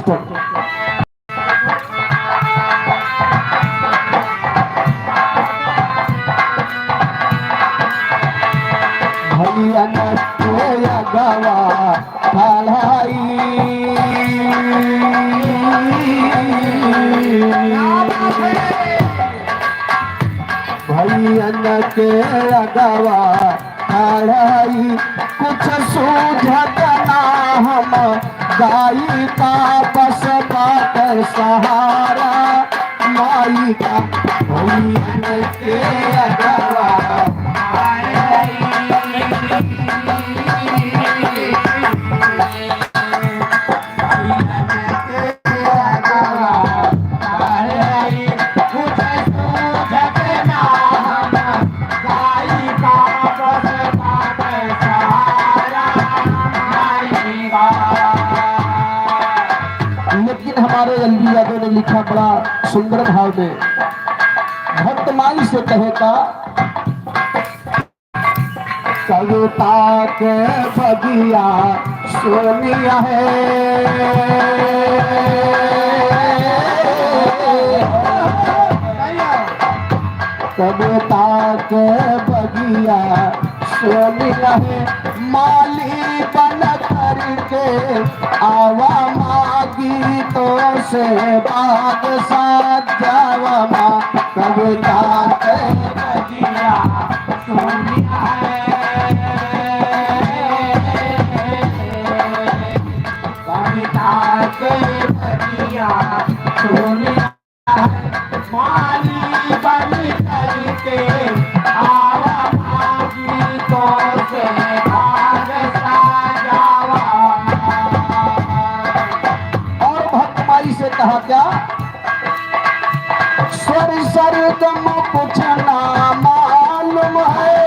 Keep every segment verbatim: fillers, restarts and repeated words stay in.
भैयन के अगवा खड़ाई, भैयन के अगवा खड़ाई, कुछ सूझत ना हम गाई का, बस बाटे सहारा माई का। भैयन के अगवा खड़ाई, लेकिन हमारे एल बी यादव ने लिखा बड़ा सुंदर भाव में, भक्त माई से कहे का, कविता के बगिया सोनिया है, कविता के बगिया सोनिया है, माली बन करके आवा माँ गीतों से बाग साजावा माँ। कविता के बगिया सोनिया है, कविता के बगिया सोनिया है, माली बन करके आवा माँ गीतों से बाग साजावा। और भक्त माई से कहा क्या? स्वर सरगम कुछ ना मालूम है,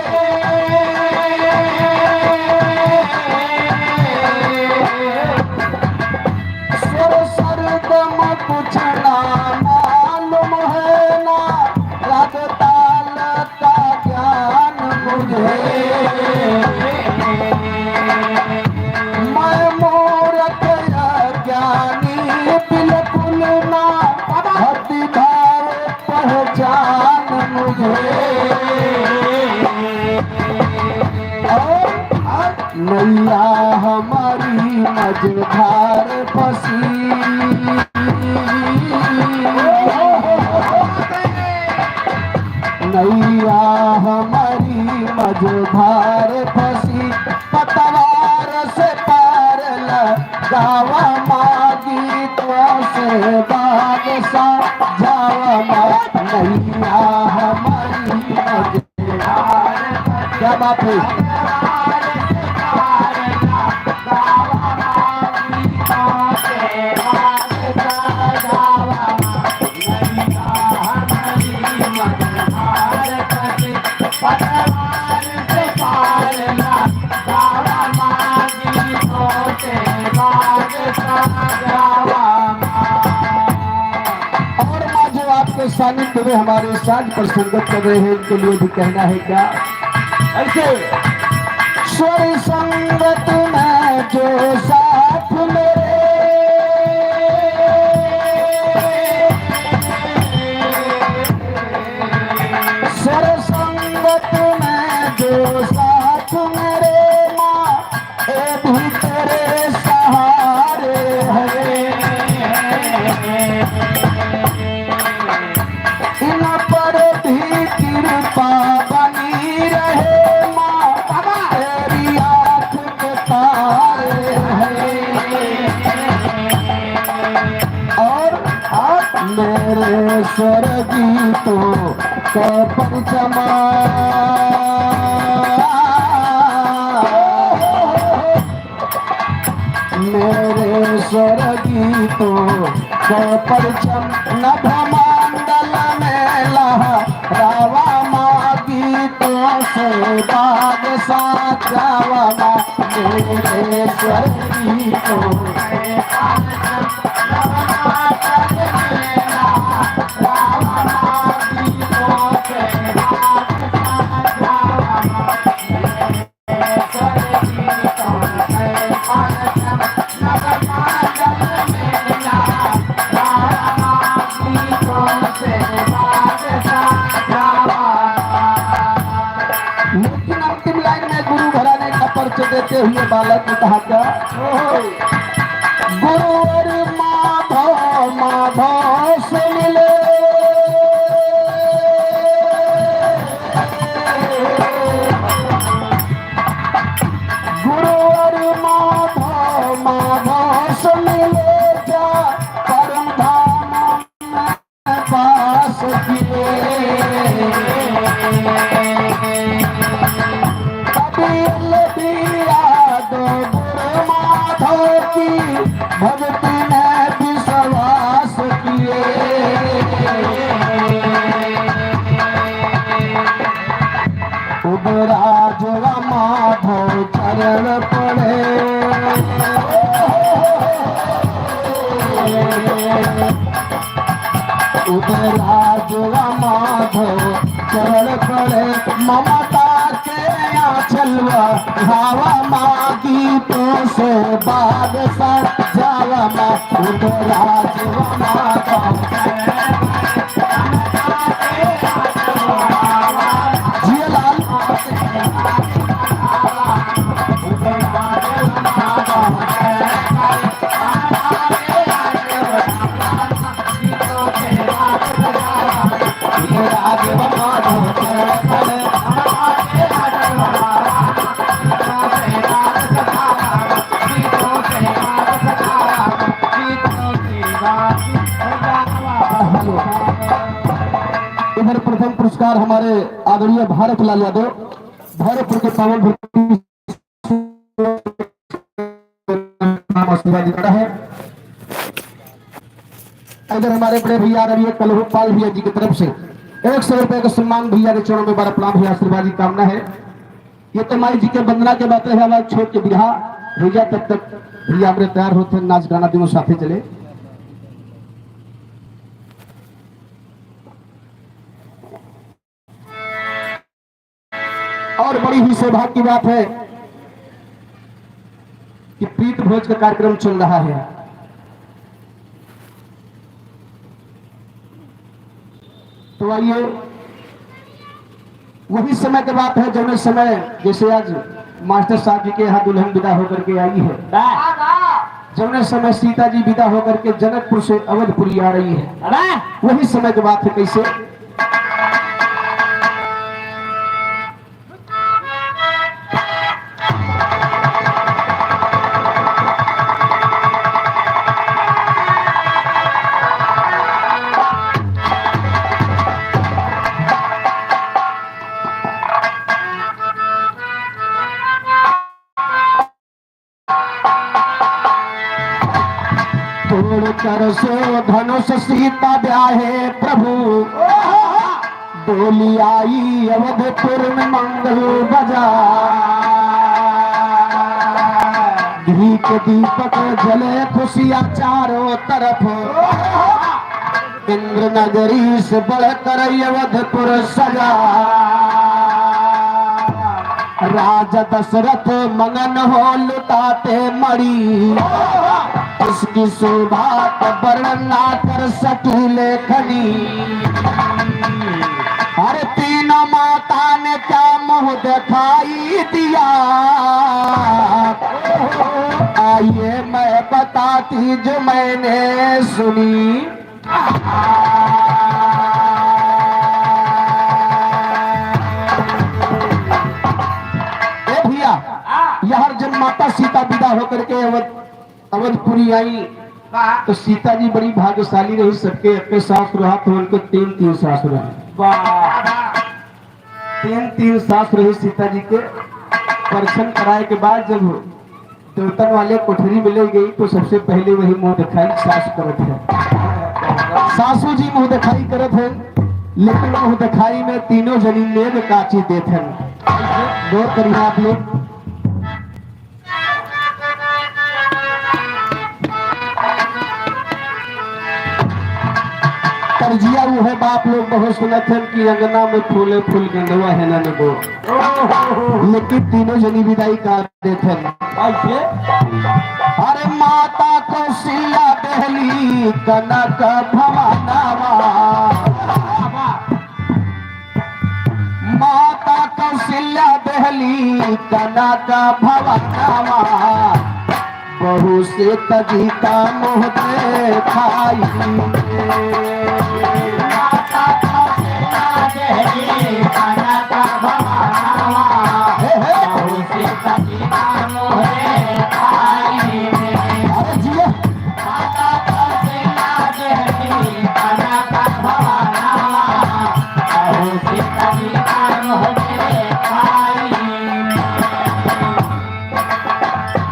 स्वर सरगम कुछ ना मालूम है, ना राग ताल का ज्ञान मुझे। मैं मूरख अज्ञानी बिल्कुल ना भक्ति भाव पहचान मुझे। और नैया हमारी मझधार फंसी, नैया हमारी मझधार फंसी, पतवार से पार लगावा माँ गीतों से बाग साजावा माँ। नैया हमारी मझधार, क्या बात है? और माँ जो आपके सानिध्य में हमारे साज पर संगत कर रहे हैं, इनके लिए भी कहना है क्या? ऐसे स्वर संगत में जो साथ मेरे, स्वर संगत में जो साथ मेरे माँ, ये भी तेरे सहारे हैं। इन पर भी कृपा बनी रहे माँ, तेरी आँख के तारे हैं। और आप मेरे स्वर गीतों का परचम, मेरे स्वर गीतों का परचम नभ मंडल में लहरावा माँ गीतों से बाग साजावा माँ। मेरे स्वर गीतों से के हुए बालक ने कहा क्या? गुरुवर माधव, माधव से मिले। गुरुवर माधव, माधव से मिले जा, परम धाम पास किए। कबीर दिया दो गुरु माधव की भक्ति में विश्वास किए। उदराज माधव चरण पड़े। उदराज माधव चरण पड़े, ममता के आंचल हवा माँ गीतों से बाग सजावा माँ। उदराज माधव जिया लाल। इधर प्रथम पुरस्कार हमारे आदरणीय भारत लाल यादव, भैरवपुर के पावन भूमि आशीर्वाद दे रहा है। इधर हमारे बड़े भैया रवि कलहू पाल भैया जी की तरफ से एक सौ रुपए का सम्मान, भैया के चरणों में बड़ा प्रणाम है, आशीर्वाद की कामना है। ये तो माई जी के वंदना के बातें हैं, हमारे छोट के बिरहा भैया, तब तक भैया हमरे तैयार होते हैं, नाच गाना दोनों साथे चले। और बड़ी ही सौभाग्य की बात है कि प्रीत भोज का कार्यक्रम चल रहा है। तो आइए, वही समय की बात है, जौने समय जैसे आज मास्टर साहब जी के यहाँ दुल्हन विदा होकर के आई है, जौने समय सीता जी विदा होकर के जनकपुर से अवधपुरी आ रही है, वही समय की बात है। कैसे? तोड़ कर सो धनुष सीता ब्याहे प्रभु, डोली आई अवधपुर में मंगल बजा। घी के दीपक जले खुशियाँ चारों तरफ, इंद्र नगरी से बढ़कर अवधपुर सजा। राजा दशरथ मगन हो लुटाते मणि, उसकी शोभा का वर्णन ना कर सकी लेखनी। अरे तीनों माता ने क्या मुंह दिखाई दिया, आइए मैं बताती जो मैंने सुनी। ए भैया, यार जब माता सीता विदा होकर के अवध, अवधपुरी आई, तो सीता जी बड़ी भाग्यशाली रही, सबके अपने सास रहा तो उनके तीन तीन सास रहे। वाह। तीन तीन सास रही सीता जी के। दर्शन कराए के बाद जब देवतन वाले कोठरी में ले गई तो सबसे पहले वही मुंह दिखाई सास करत है। सासू जी मुंह दिखाई करत है, लेकिन मुंह दिखाई में तीनों जनी नेग काची देत हैं। गौर करिए आप लोग। तर्जिया उहे बाप लोग बहुत सुनत हैं कि अंगना में फूले फूल गेंदवा है ना नेगो। लेकिन तीनों जनी विदाई का देत हैं। कैसे? अरे माता कौशल्या देहली कनक भवनवा। माता कौशल्या हली कनक भवनवा, बहू से तजी का मुँह देखाई। माता कौशल्या देहली कनक भवनवा, हे, हे। बहू से तजी का मुँह देखाई। अरे जियो।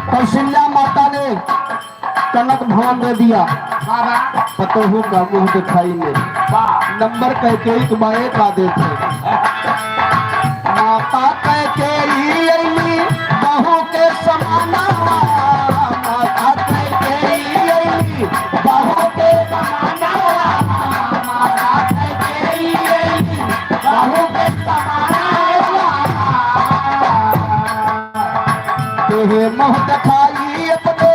कौशल्या माता ने कनक भवन दे दिया। बाबा। पतोहू का मुँह दिखाई में। वाह। नंबर कैकेयी के बाए का देते। माता कैकेयी अइली बहू के समाना। माता कैकेयी अइली बहू के समाना। माता कैकेयी अइली बहू के समाना। तेहे मुँह दिखाई अपने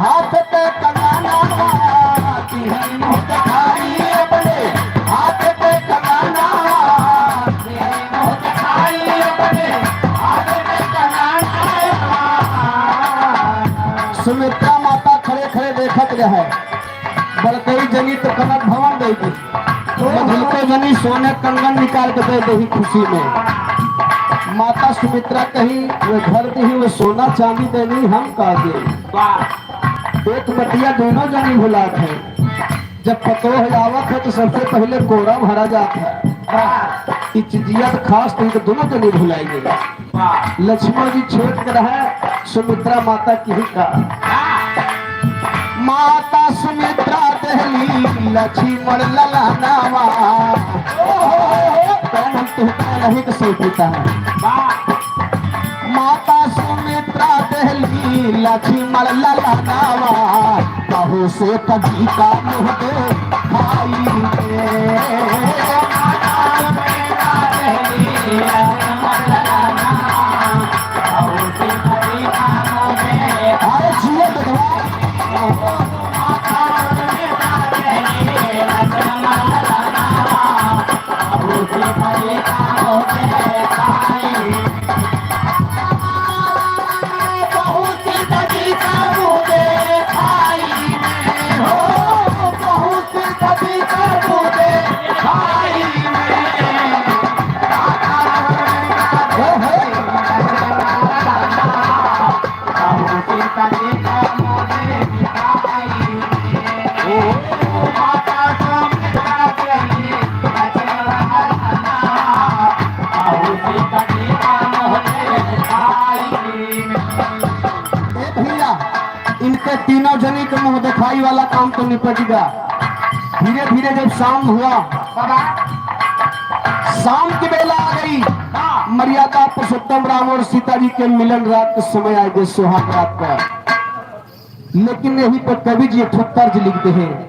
हाथ के कंगनवा, तेहे मुँह दिखाई अपने हाथ के कंगनवा, तेहे मुँह दिखाई अपने हाथ के कंगनवा। सुमित्रा माता खड़े खड़े देखत रहे। बड़कई जनी तो कनक भवन दे दी, मझलको जनी सोने कंगन निकाल के दे देही खुशी में। माता सुमित्रा कही, "वो घर दी, वो सोना चांदी देनी, हम का दे?" वाह। एक बतिया दोनों जनी भुलात है। जब पतोह आवत है तो सबसे पहले कोरा भरा जात है। वाह। ई चीजिया तो खास तौर पे दोनों जनी भुलाई गई। वाह। लक्ष्मण जी छोट के रहे, सुमित्रा माता की ही का। माता सुमित्रा देहली लक्ष्मण ललनावा। कौन हम तुमका नहीं तो सही पीता है। वाह। माता सुमित्रा देहली लक्ष्मण ललनावा। बहू से तजी का मुँह देखाई में। अरे जियो दुधवा। ए भैया, इनके तीनों जनी के मुँह दिखाई वाला काम तो निपट गया। धीरे धीरे जब शाम हुआ, शाम की बेला आ गई, मर्यादा पुरुषोत्तम राम और सीता जी के मिलन रात के समय आ गए, सुहाग रात पर। लेकिन यही पर कवि जी एक ठो तर्ज लिखते हैं।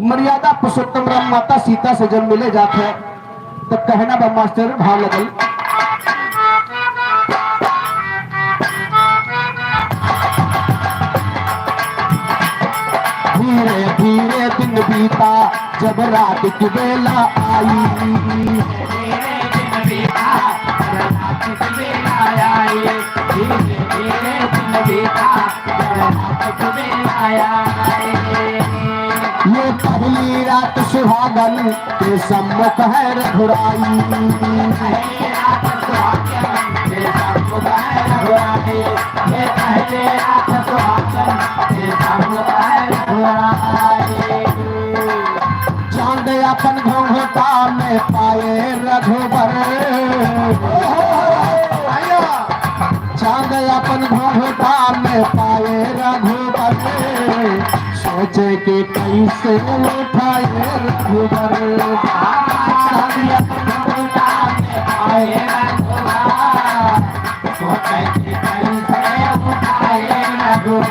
मर्यादा पुरुषोत्तम राम माता सीता से जब मिले जात है, तो कहना बा मास्टर, भाव लगल। धीरे धीरे दिन बीता, जब रात की बेला आई। धीरे दिन बीता, जब रात की बेला आई। धीरे धीरे दिन बीता, जब रात की बेला आई। ये पहली रात सुहागन के सम्मुख है रघुराई। चांद अपन घूंघटा में पाए रघुबर। चांद अपन घूंघटा में पाए रघुबर, सोचे कि कैसे उठाए रघुबर। चांद अपन घूंघटा में पाए रघुबर, सोचे कि कैसे उठाए रघुबर।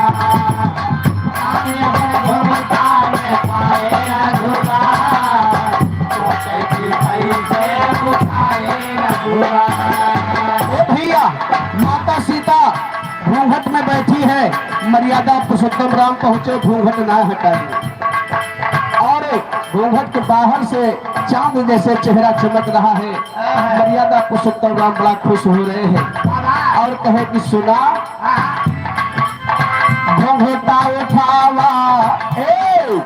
चांद अपन घूंघटा में पाए रघुबर, सोचे कि कैसे उठाए रघुबर। ए भैया, माता सीता घूंघट में बैठी है, मर्यादा पुरुषोत्तम राम पहुंचे, घूंघट ना हटाए। और घूंघट के बाहर से चांद जैसे चेहरा चमक रहा है। मर्यादा पुरुषोत्तम राम बड़ा खुश हो रहे हैं और कहे कि सुना, घूंघटा उठावा, ए,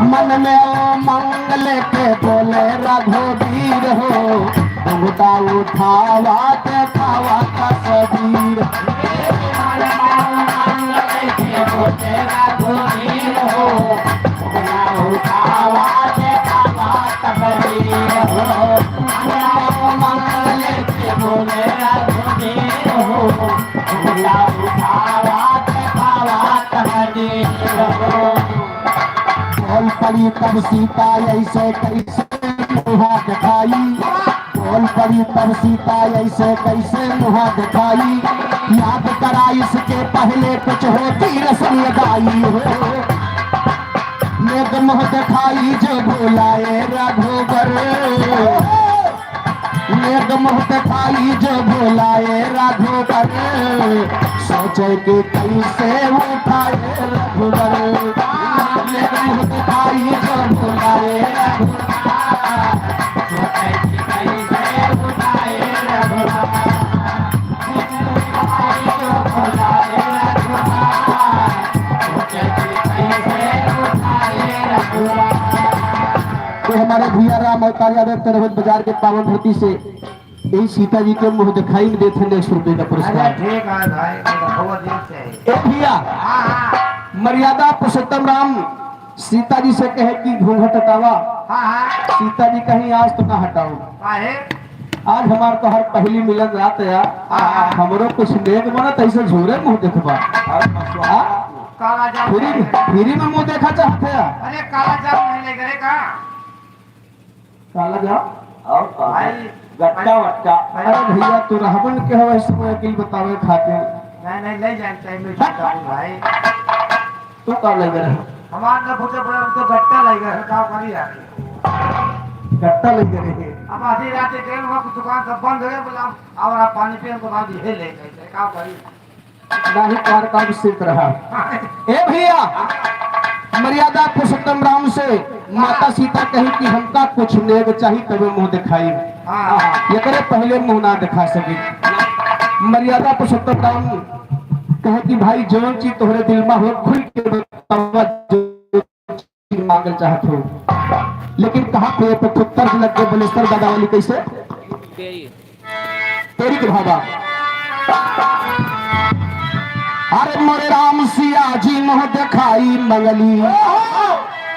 मन में ओ मंगल के बोले रघुवीर हो, घूंघटा उठावा देखावा तस्वीर। बोल पड़ी तब सीता ऐसे कैसे मुहा दिखाई, बोल पड़ी तब सीता ऐसे कैसे मुहा दिखाई। याद करा इसके पहले कुछ होती रसम अदाई हो। नेग मुह दिखाई जो भुलाए रघुबर, नेग मुह दिखाई जो भुलाए रघुबर, सोचे कि कैसे उठाए रघुबर। नेग मुह दिखाई जो भुलाए रघुबर, सोचे कि कैसे उठाए रघुबर। तो हमारे भैया राम अवतार यादव तरहत बाजार के पावन धरती से यही सीता जी के मुँह दिखाई में देते हैं एक सौ रुपये का पुरस्कार। अरे ठीक है भाई, तो खबर देते हैं। ए भैया, हाँ, हाँ। मर्यादा पुरुषोत्तम राम सीता जी से कहे कि घूंघट हटावा। हाँ, हाँ। सीता जी कहीं आज तो ना हटाओ। काहे? आज हमार तोहार पहली मिलन रात या, हाँ, हाँ। हमरो कुछ नेग बनत, ऐसे झूरे मुँह देखबा। हाँ? काला जाम फ्री, नहीं। फ्री में मुँह देखा चाहत है? अरे काला जाम नहीं ले गए का? काला जाम? और का? भाई, गट्टा भाई, वट्टा। भाई। अरे भैया, तू रहबन के हो इस समय अकिल बतावे खातिर। नहीं, नहीं, ले जाए चाहिए, मैं हट। भाई। तू का ले गए? हमार ना पूछे पड़े, हम तो गट्टा ले गए, का करी यार? गट्टा ले गए रहे। अब आधी रात के ट्रेन हुआ, कुछ दुकान सब बंद हो गए, बोला, "अब आप पानी पिए, हमको बाद ये ले गए, क्या करी?" नाही कार का विस्तृत रहा। ए भैया, मर्यादा पुरुषोत्तम राम से माता सीता कही कि हमका कुछ नेग चाही, तबे मुँह दिखाई। हाँ। एकरे पहले मुँह ना दिखा सकी। मर्यादा पुरुषोत्तम राम कहे कि भाई, जौन चीज तोहरे दिल में हो, खुल के बतावा, जो मांगल चाहत हो। लेकिन कहाँ पे ये पत्थर लग के बलेश्वर दादा वाली कैसे? तेरी के भावा। अरे मोरे राम सिया जी मुँह दिखाई मंगली।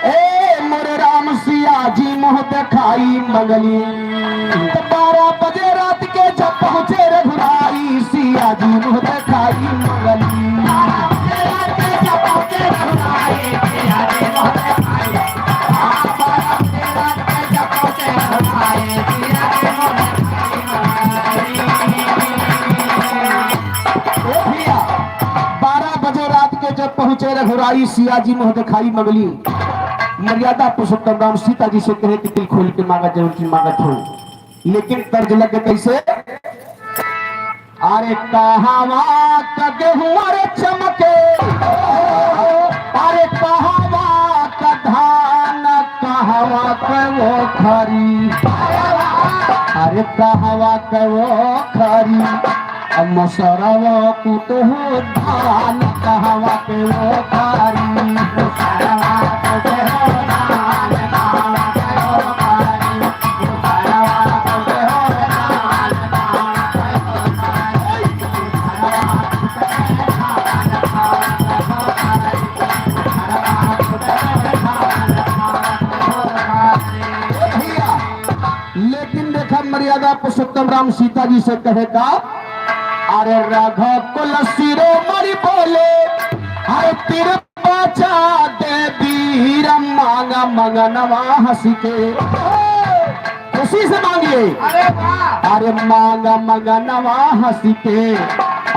ए मोरे राम सिया जी मुँह दिखाई मंगली। तो बारह बजे रात के जब पहुँचे रघुराई, सिया जी मुँह दिखाई मंगली। ए भैया, बारह बजे रात के जब पहुँचे रघुराई, सिया जी मुँह दिखाई मंगली। मर्यादा पुरुषोत्तम राम सीता जी से कहे कि दिल खोल के मांगा, जौन की मांगत हो। लेकिन तर्ज लगे कैसे? अरे कहवा क गेहूं रे चमके, अरे कहवा क धान, कहवा क वो खरी, अरे कहवा क वो खरी, अब मसरवा कुत हो धान, कहवा क वो खरी। लेकिन देखा, मर्यादा पुरुषोत्तम राम सीता जी से कहे का, अरे रघुकुल शिरोमणि बोले, अरे तिरपाचा देवी रम मांगा मंगनवा हंस के। खुशी से मांगिए। अरे वाह। अरे मांगा मंगनवा हंस के,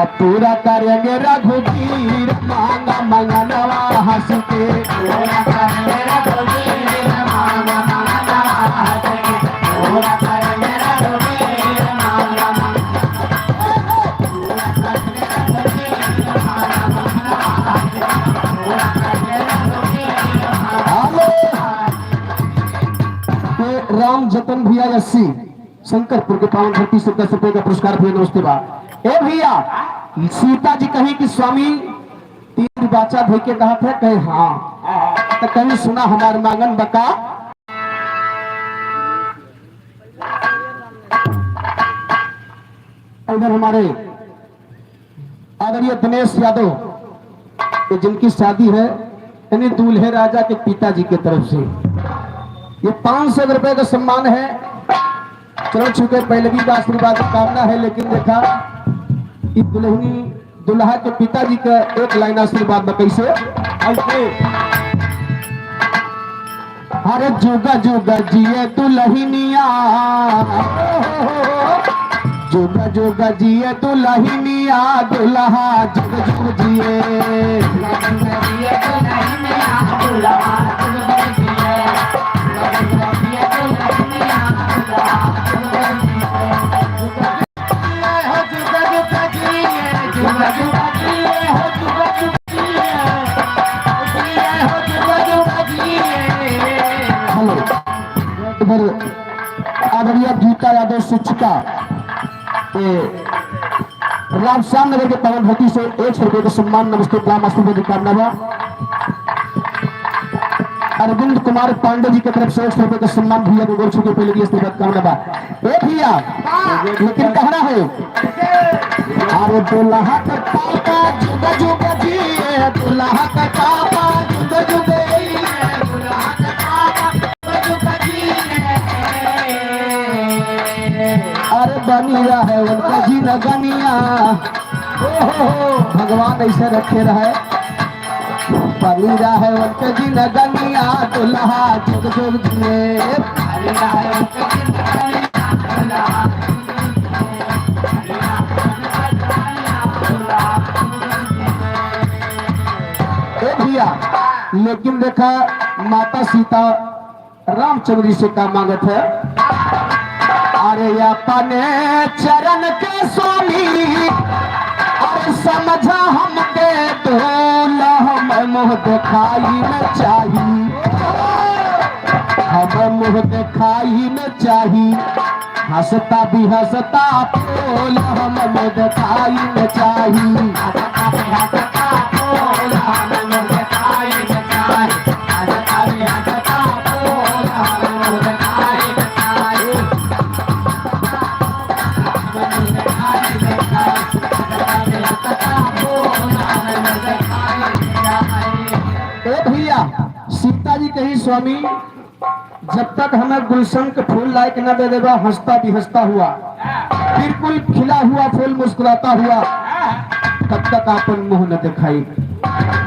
अब पूरा करेंगे रघुवीर, मांगा मंगनवा हंस के। पूरा करेंगे रघुवीर, मांगा मंगनवा हंस के। पूरा करेंगे रघुवीर, मांगा मंगनवा। हेलो। तो राम जतन भैया अस्सी, शंकरपुर के पावन धरती से दस रुपए का पुरस्कार भी। नमस्ते बा। ए भैया, सीता जी कही कि स्वामी, तीर बाचा धइ के कहत है, कहे हाँ। तो कहीं सुना हमार मांगन बका। इधर हमारे आदरणीय दिनेश यादव, ये जिनकी शादी है, यानी दूल्हे राजा के पिताजी की तरफ से ये पाँच सौ रुपए का सम्मान है। चरण छू के पैलवी का आशीर्वाद कामना है, लेकिन देखा, ई दुल्हनी, दुल्हा के पिताजी का एक लाइन आशीर्वाद बा। कैसे? ऐसे। अरे जुग जुग जिए दुल्हनिया, जुग जुग जिए दुल्हनिया, दुल्हा जुग जुग जिए। हेलो, इधर आदरणीय गीता यादव शिक्षिका, ए, रामश्याम नगर के पावन धरती से एक सौ रुपये का सम्मान, नमस्ते, प्रणाम, आशीर्वाद की कामना बा। अरविंद कुमार पांडे जी की तरफ से एक सौ रुपये का सम्मान, भैया को गोर छू के पहले दिए, आशीर्वाद कामना बा। ए भैया, लेकिन कहना है, अरे दुल्हा के पापा जुग जुग जिए, दुल्हा के पापा जुग जुग जिए, दुल्हा के पापा जुग जुग जिए। अरे बनी रहे उनका जिनगनिया, ओ हो हो, भगवान ऐसे रखे रहे। बनी रहे उनके जिनगनिया, दुल्हा जुग जुग जिए। ए भैया, लेकिन देखा, माता सीता रामचंद्र जी से का मांगत है? अरे अपने चरण के स्वामी, अरे समझा हमके धूल, हम मुँह देखाई न चाही, हम मुँह देखाई न चाही। हँसता भी हँसता फूल, हम मुँह देखाई न चाही। ए भैया, सीता जी कही, स्वामी, जब तक हमें गुलशन के फूल लाइके न दे देबा, हँसता भी हँसता हुआ, बिल्कुल खिला हुआ फूल मुस्कुराता हुआ, तब तक आपन मुँह न देखाई।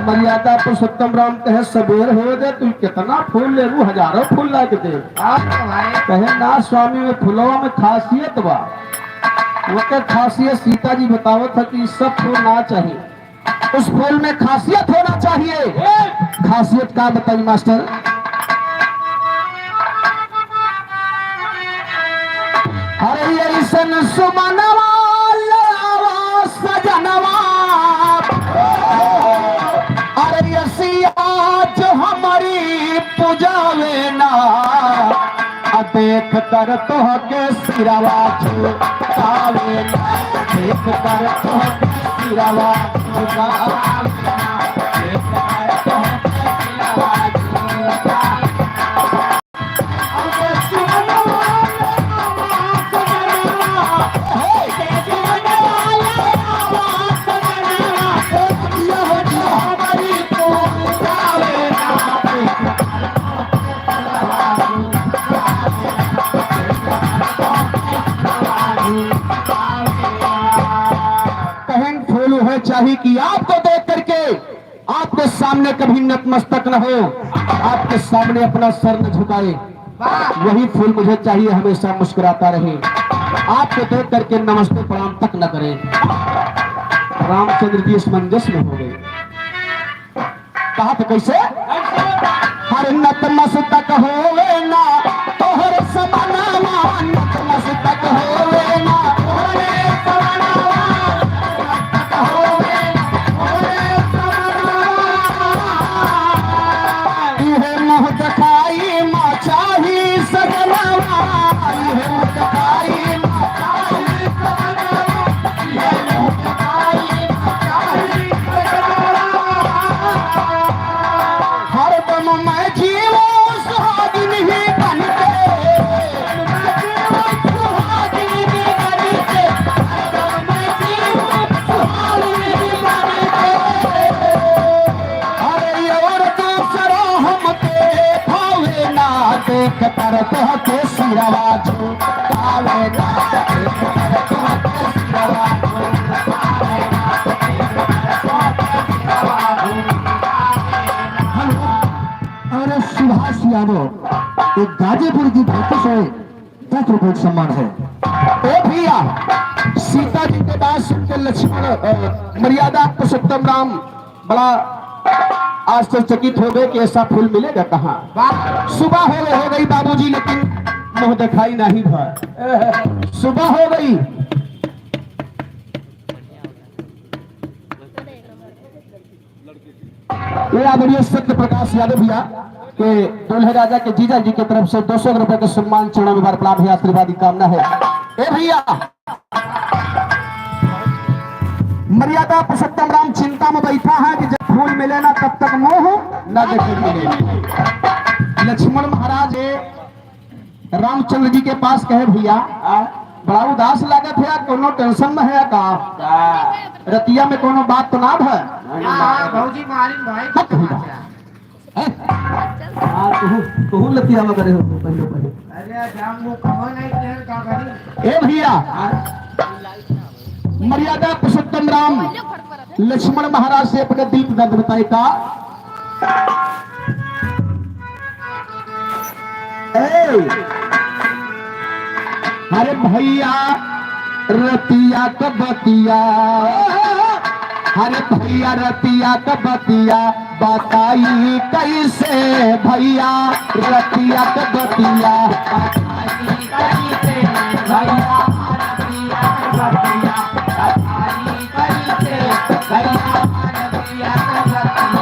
मर्यादा पुरुषोत्तम राम कहे, "सबेर हो दे, तू कितना फूल लेबू, हजारों फूल लाइके दे।" हाँ तो भाई। कहे, "ना स्वामी, वो फुलवा में खासियत बा।" ओके खासियत सीता जी बतावत है कि ई सब फूल ना चाहिए, उस फूल में खासियत होना चाहिए। खासियत का बताई मास्टर? अरे अइसन सुमनवा लावा सजनवा, अरे सिया जो हमरी पुजावे ना, आ देख कर तोहके सिरवा झुकावे ना, देख कर तोहके सिरवा झुकावे ना, देख कर तोहके सिरवा झुकावे ना। कहें फूल है चाही कि आपको देख करके आपके सामने कभी नतमस्तक न हो, आपके सामने अपना सर न झुकाए, वही फूल मुझे चाहिए, हमेशा मुस्कुराता रहे, आपको देख करके नमस्ते प्रणाम तक न करे। रामचंद्र जी असमंजस में हो गए। कहा तो कैसे? हर नतमस्तक होवे ना तोहर समनवा, नतमस्तक होवे ना तोहरे समनवा, नतमस्तक होवे ना तोहरे समनवा। इहे मुँह देखाई मा चाही सजनवा, इहे मुँह देखाई करत हो के सिरवा झुकावे ना, करत हो के सिरवा झुकावे ना। हेलो, अरे सुभाष यादव, एक गाजीपुर की धरती से दस रुपए का सम्मान है। ए भैया, सीता जी के बात सुन के लक्ष्मण, अ, मर्यादा पुरुषोत्तम राम बड़ा आश्चर्यचकित हो गए कि ऐसा फूल मिलेगा कहाँ। वाह। सुबह हो गई, हो गई बाबूजी, लेकिन मुंह दिखाई नहीं भा। सुबह हो गई। ये आदरणीय सत्य प्रकाश यादव भैया के दूल्हे राजा के जीजा जी के तरफ से दो सौ रुपए के सम्मान चरणों में बार प्रणाम है, आशीर्वाद की कामना है। ए भैया, मर्यादा पुरुषोत्तम राम चिंता में बैठा है कि जब फूल मिले ना तब तक मुंह ना देखे मिले। लक्ष्मण महाराज ये रामचंद्र जी के पास कहे, "भैया, आ? बड़ा उदास लागत है, कोनो टेंशन में है का? का? रतिया में कोनो बात तो ना है?" हाँ, भौजी मारिन भाई। मत कही बात। हैं? हाँ, तुहू, तुहू लतिया में करे हो, पहले, पहले। अरे, जाम वो कहो नहीं, तेल का करी? ए भैया, मर्यादा पुरुषोत्तम राम लक्ष्मण महाराज से अपने दिल का दर्द बताए का? ए, अरे भैया रतिया क बतिया, अरे भैया रतिया क बतिया, बताई कैसे भैया रतिया क बतिया।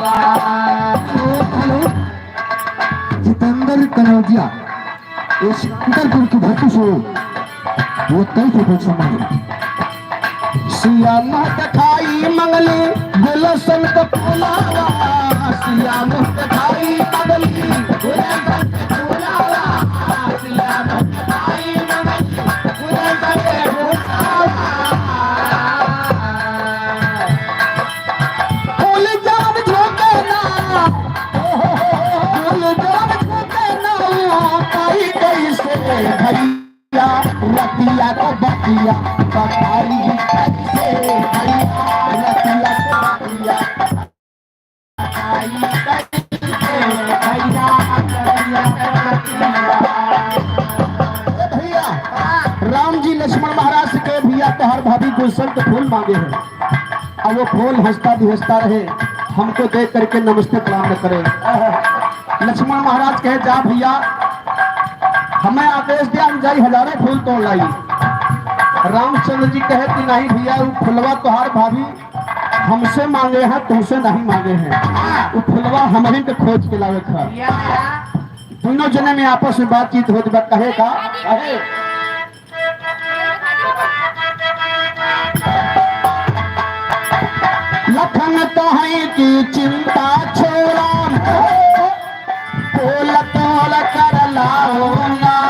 हेलो, हेलो, जितेंद्र कनौजिया, ये सिकंदरपुर की धरती से, वो कई से पूछा मांगे। सिया मुँह दिखाई मंगली गुलशन क फुलावा, सिया मुँह दिखाई मंगली गुलशन क फुलावा, सिया मुँह दिखाई मंगली गुलशन क फुलावा। फूल जान झोंके ना, फूल जान झोंके ना, पाई कैसे भैया, रतिया क बतिया, बताई कैसे भैया, रतिया क बतिया, बताई कैसे भैया, रतिया क बतिया। ए भैया, राम जी लक्ष्मण महाराज से कहे, "भैया, तोहार भाभी गुलशन के फूल मांगे हैं।" अब वो फूल हंसता भी हंसता रहे, हमको देख करके नमस्ते प्रणाम न करे। लक्ष्मण महाराज कहे, "जा भैया, हमें आदेश दे, हम जाई हजारों फूल तोड़ लाई।" रामचंद्र जी कहे कि, "नहीं भैया, वो फुलवा तोहार भाभी हमसे मांगे हैं, तुमसे नहीं मांगे हैं। वो फुलवा हमहीं के खोज के लावे था।" दोनों जने में आपस में बातचीत होत बा, कहे का? कहे। लखन तोहई की चिंता छोड़ा, पोल तोड़ कर लाऊंगा।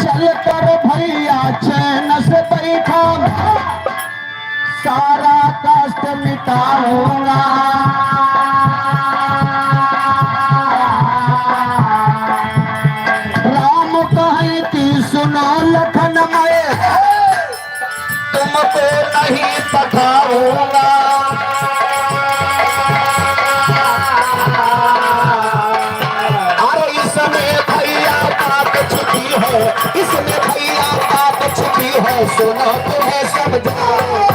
चल कर भैया चैन से बैठा, सारा कष्ट मिटाऊंगा। राम कहे कि सुनो लखन, मैं तुमको नहीं पठाऊंगा। अरे इसमें भैया बात छिपी है, इसमें भैया बात छिपी है, सुनो तुम्हें समझाऊंगा।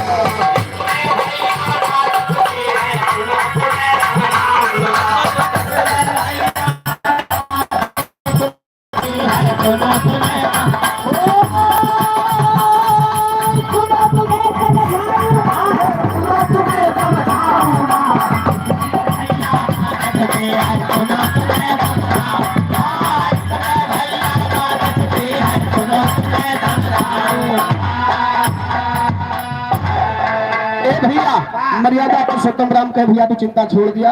ए भैया, मर्यादा पुरुषोत्तम राम के भैया तू चिंता छोड़ दिया।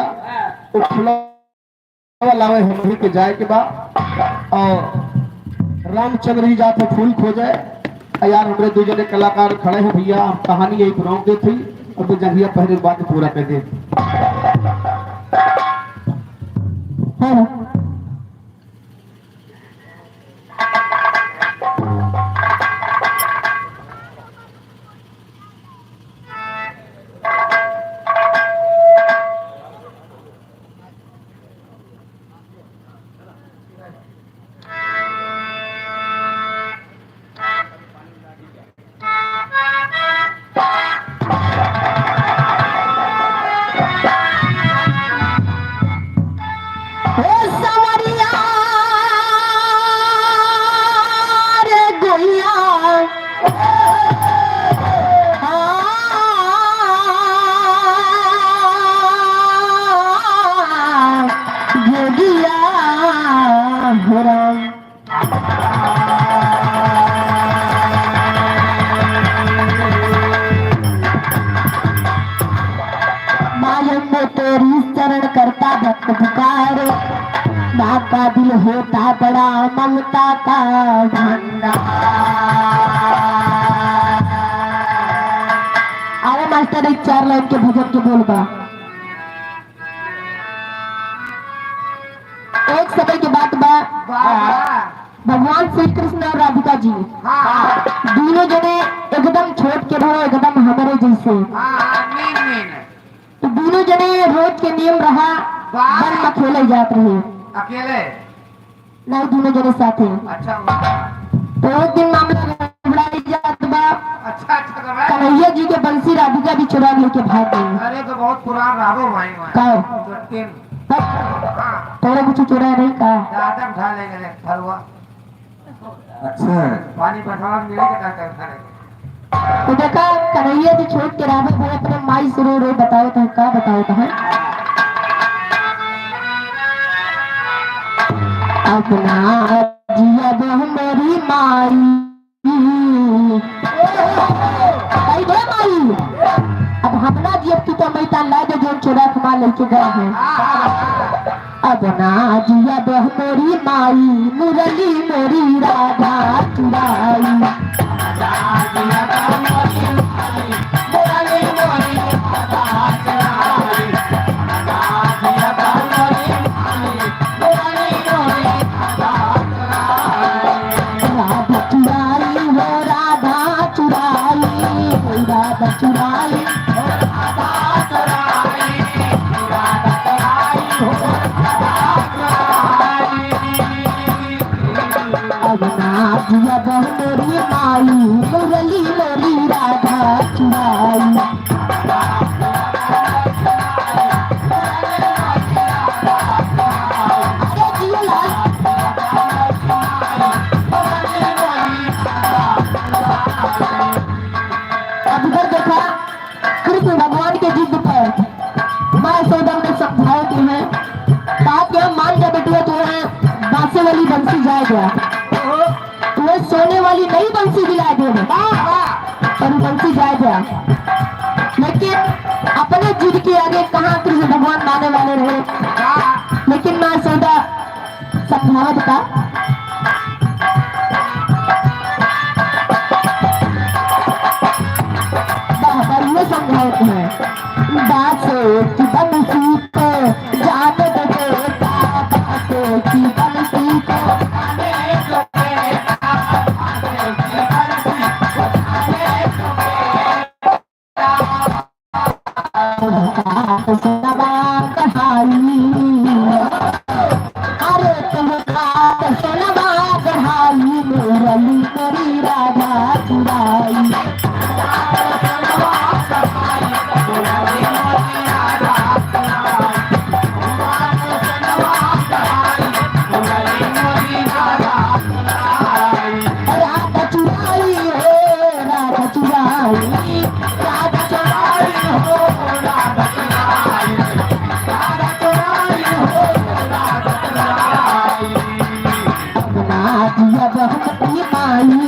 वो फुलवा लावे, हमही के जाए के बा। और रामचंद्र जी जात हैं फूल खोजे। आ यार, हमरे दू जने कलाकार खड़े हैं भैया, हम कहानी यही रोक देत ही, अब तो जंघिया पहरे के बाद पूरा कर दे। हेलो। ए सवरिया रे गोइया, आ, जोगिया हो राम। मायंगो तेरी शरण करता भक्त पुकार, माँ का दिल होता बड़ा ममता का भंडार। आवा मास्टर, एक चार लाइन के भजन के बोल बा। एक समय के बात बा, वाह, वाह। भगवान श्री कृष्ण और राधिका जी, हाँ। दोनों जने एकदम छोट के रहे, एकदम हमरे जैसे। हाँ, हाँ, मीन, मीन। तो दोनों जने रोज के नियम रहा, वाह। वन में खेले जात रहे। अकेले? नहीं, दोनों जने साथे। अच्छा, वाह। तो एक दिन मामला गड़बड़ाई जात बा। अच्छा, अच्छा, गड़बड़ाई। कन्हैया जी के बंसी राधिका भी चुरा लेके भाग गई। अरे, तो बहुत पुरान रहो भाई, भाई। का? तो तीन। हाँ। तोरा कुछ चुरा नहीं का? दादा उठा ले गए, फरुआ। अच्छा। पानी पठावा मिले के का कर खा ले। तो देखा, कन्हैया जी छोट के राधा भाई अपने माई से रो रो बताओ तो का बताओ तो है? अपना जिया बहन मेरी माई। भाई रे माई, अब हम ना जियब, तू तो मैदान ला दे, जोन चोरा कमा लेके गया है। अब ना जियब मोरी माई, मुरली मोरी राधा चुराई। राधा चुराई हो, राधा चुराई, राधा चुराई हो, राधा चुराई, राधा चुराई हो, राधा चुराई। अब ना जिया बहन मोरी माई, मुरली मोरी राधा चुराई। अब इधर देखा, कृष्ण भगवान के जिद पे माँ यशोदा ने समझाए कि है, बात यह मान जा बेटुआ, जो है बांसे वाली बंसी जाए गया। तुम्हें सोने वाली नई बंसी दिला दे। वाह, वाह। और बंसी जाए गया। लेकिन अपने जिद के आगे कहाँ कृष्ण भगवान माने वाले रहे। वाह। लेकिन माँ यशोदा समझावत का? बाबा ये समझावत है। बांसे की बंसी को जान दे बेटा, बांसे की बंसी को। अरे तुम खात सोनवा गढ़ाई, मुरली मोरी राधा चुराई। राधा चुराई हो, राधा चुराई, राधा चुराई हो, राधा चुराई, राधा चुराई हो, राधा चुराई। अपना दिया बहन की माई,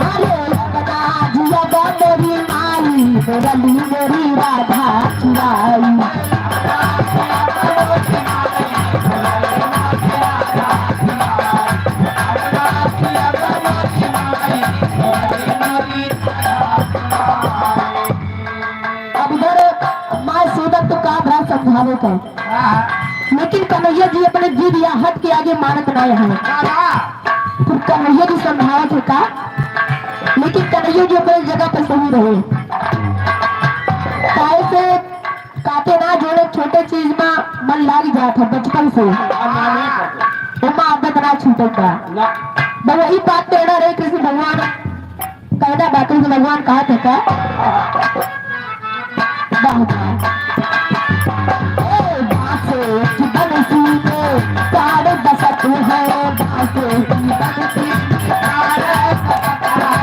अरे अपना जिया बा मोरी माई, मुरली मोरी राधा चुराई। अब इधर सोचत तो का बा समझावे का, लेकिन कन्हैया जी अपने जिद या हद के आगे मानत ना है। फिर कन्हैया जी समझावत है का, लेकिन कन्हैया जी अपने जगह पर सही रहे। काहे से काटे ना जोड़े, छोटे चीज में मन लाग जात है बचपन से। ओमा आदत ना छूटत बा। बस वही बात पे अड़ा रहे कृष्ण भगवान। कहना बा कृष्ण भगवान कहा थे का? बांसुरी की बंसी में तार बसत है, बांसुरी की बंसी में तार बसत है।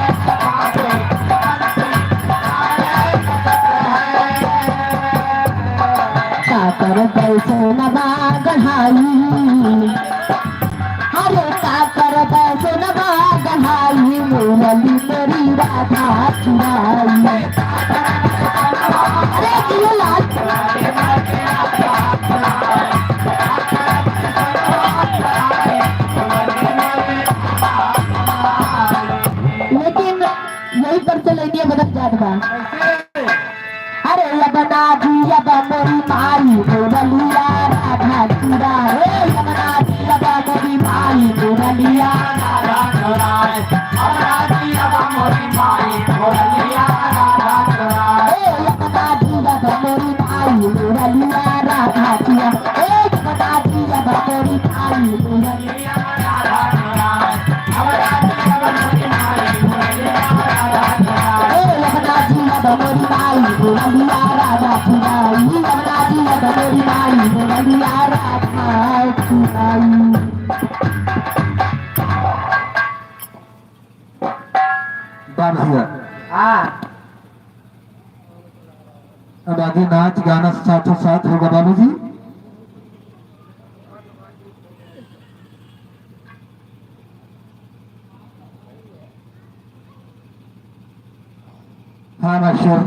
का करबै सोनवा गढ़ाई, अरे का करबै सोनवा गढ़ाई, मुरली मोरी राधा चुराई। अरे जियो लाल। लेकिन यही पर से लाइनिया बदल जात बा। अरे यमुना जी अब मोरी माई, मुरलिया राधा चुराए। अरे यमुना जी अब मोरी माई, मुरलिया राधा चुराए। यमुना जी अब मोरी माई, मुरलिया राधा चुराए। ए यमुना जी अब मोरी माई, मुरलिया राधा चुराए। ए यमुना जी अब मोरी माई, मुरलिया वाह भैया। हाँ। अब आगे नाच गाना साथों साथ होगा बाबूजी। हाँ मास्टर,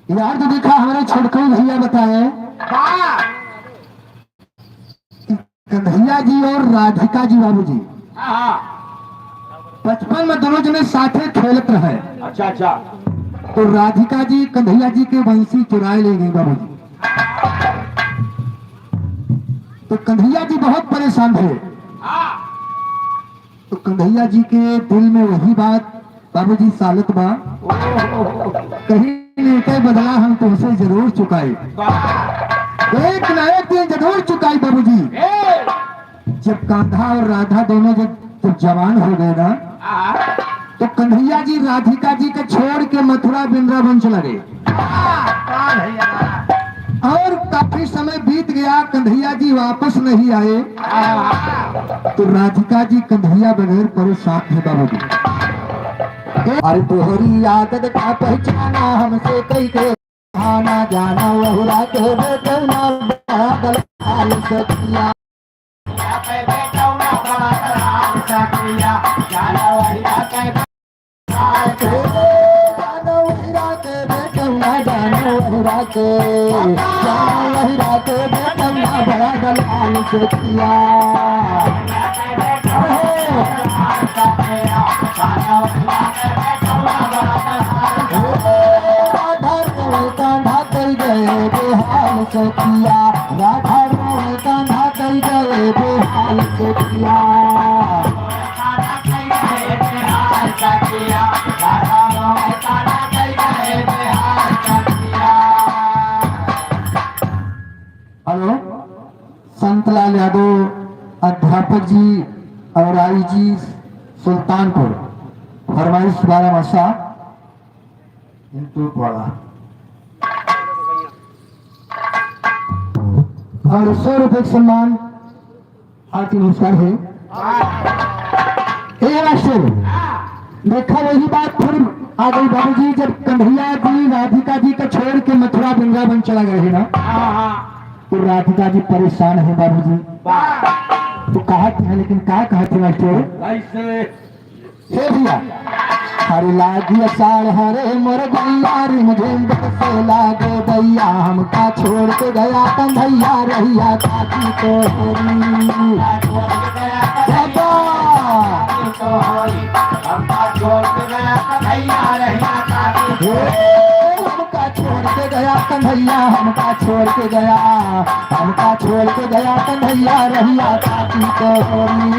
यार तो देखा हमारे छोटकू भैया बताए। हाँ। कन्हैया जी और राधिका जी बाबूजी हाँ, हाँ। बचपन में दोनों जने साथे खेलत रहे। अच्छा, अच्छा। तो राधिका जी कन्हैया जी के बंसी चुराए ले गई बाबूजी। तो कन्हैया जी बहुत परेशान थे। हाँ। तो कन्हैया जी के दिल में वही बात बाबूजी सालत बा, कहीं नहीं के बदला हम तुमसे जरूर चुकाई। एक ना एक दिन जरूर चुकाई बाबूजी। जब कान्हा और राधा दोनों जब, जब जवान हो गए ना, तो कन्हैया जी राधिका जी के छोड़ के मथुरा वृंदावन चला गए। और काफी समय बीत गया, कन्हैया जी वापस नहीं आए। तो राधिका जी कन्हैया बगैर परेशान है बाबूजी। अरे तोहरी आदत का पहचाना हमसे कई के आना जाना वहुरा के बेटौना बड़ा दलाल सखिया। राधा रोए कान्हा कई गए बेहाल सखिया, राधा रोए कान्हा कई गए बेहाल सखिया। हेलो, संतलाल यादव अध्यापक जी और आई जी सुल्तानपुर, फरमाइश बारह मसा। और सौ रुपए का सम्मान, हार्दिक नमस्कार है। ए मास्टर, देखा वही बात फिर आ गई बाबूजी, जब कन्हैया जी राधिका जी का छोड़ के मथुरा वृंदावन चला गए है ना, तो राधिका जी परेशान है बाबूजी। तो कहा थे, लेकिन का कहा थे मास्टर? कैसे? हे भैया, हरे लागी अषाढ़ हरे मोर गैया, रिमझिम बरसे लागे दैया, हमका छोड़ के गया कन्हैया रहिया काकी तोहरी। बाबा। हे, का छोड़ के गया कन्हैया, हमका छोड़ के गया, हमका छोड़ के गया कन्हैया, रहिया काटी तोरी।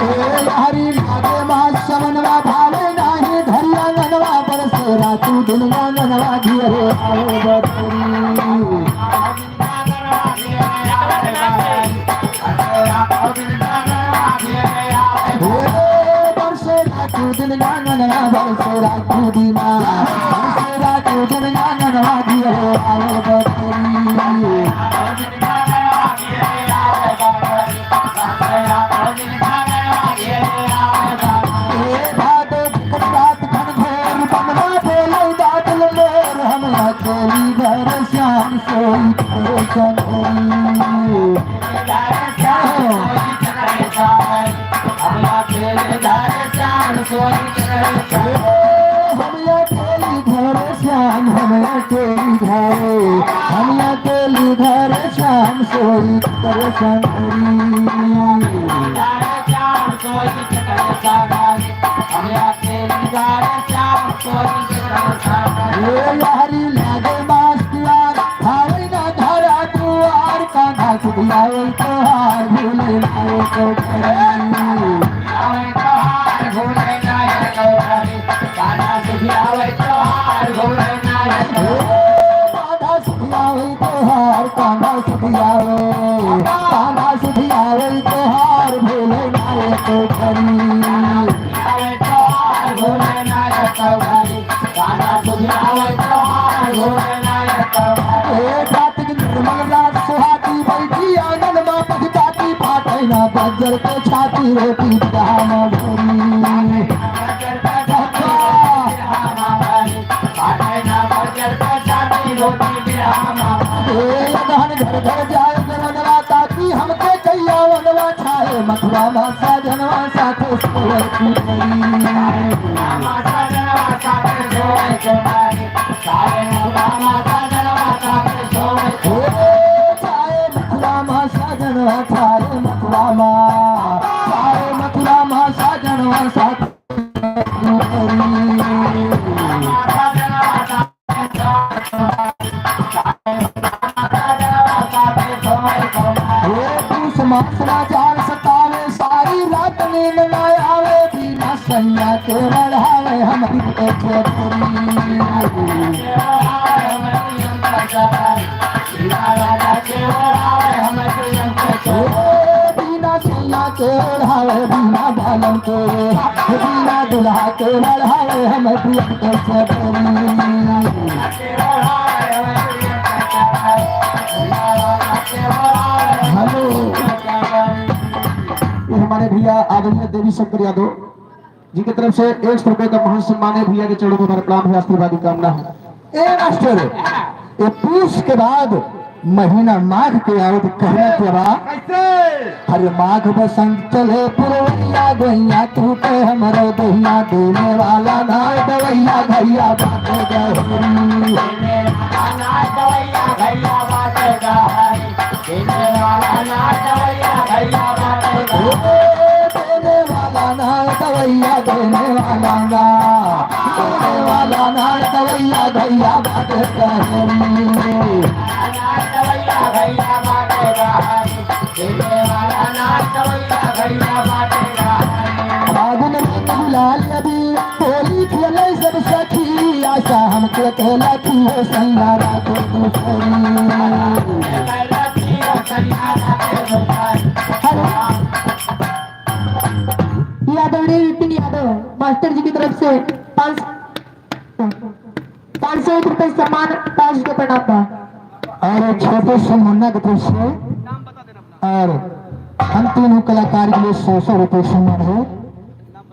ए हरी लागे माँ समनवा भावे नाही, धरिया ननवा बरसेरा तू दुनिया ननवा घेरे आवे बदरी। हम अकेली घरे श्याम, हम अकेली घरे, हम अकेली घरे श्याम सोई करे संगरी। ए यारी लागे मास्टर, हावे ना घरा दुआर, कान्हा सुधियावे तोहार, भूले ना एको घड़ी। ए कान्हा सुधियावे तोहार, कान्हा सुधियावे, कान्हा सुधियावे तोहार, भूले ना एको घड़ी। ए कार्तिक निर्मल रात सुहाती बैठी आंगन मा पछताती, फाटे ना बज्जर के छाती रोटी बिरहा मा भरी। ए अगहन घर घर जाए जवनवा ताकी हमके कहिया वनवा छाए मथुरा मा साजनवा साथे सोए की परी। ओ, छाए मथुरा मा साजनवा छाए मथुरा मा, छाए मथुरा मा साजनवा साथे सोए की परी। हे पूस मास ना जान सतावे, सारी रात नींद ना आवे, बिना सैया के बढ़ावे हमरी के छोरी। बिना सैया के ओढ़ावे, बिना बालम के, बिना दुल्हा के ओढ़ावे, हम प्रियम के सगरी। हेलो, ये हमारे भैया आदरणीय देवी शंकर यादव जी की तरफ से एक सौ रुपए का महान सम्मान है। भैया के चरणों में हमारा प्रणाम है, आशीर्वाद की कामना है। ए मास्टर, ए पूस के बाद महीना माघ के आवत कहना के बा। कैसे? हरे माघ बसंत चले पुरवैया, गोइया तू पे हमरो दहिया, देने वाला ना दवैया, घैया बाटे गहरी। देने वाला ना दवैया, घैया बाटे गहरी। ओ, देने वाला ना दवैया, देने वाला ना, देने वाला ना दवैया, घैया बाटे गहरी। फागुन रंग गुलाल अबीर, होली खेले सब सखी, आशा हमके कहला की हो सैया रात दूसरी। हेलो। ये आदरणीय विपिन यादव मास्टर जी की तरफ से पाँच, पाँच सौ एक रुपए सम्मान, पाँच रुपए प्रणाम बा। और छोटे से मुन्ना की तरफ से और हम तीनों कलाकार के लिए सौ सौ रुपए सम्मान है।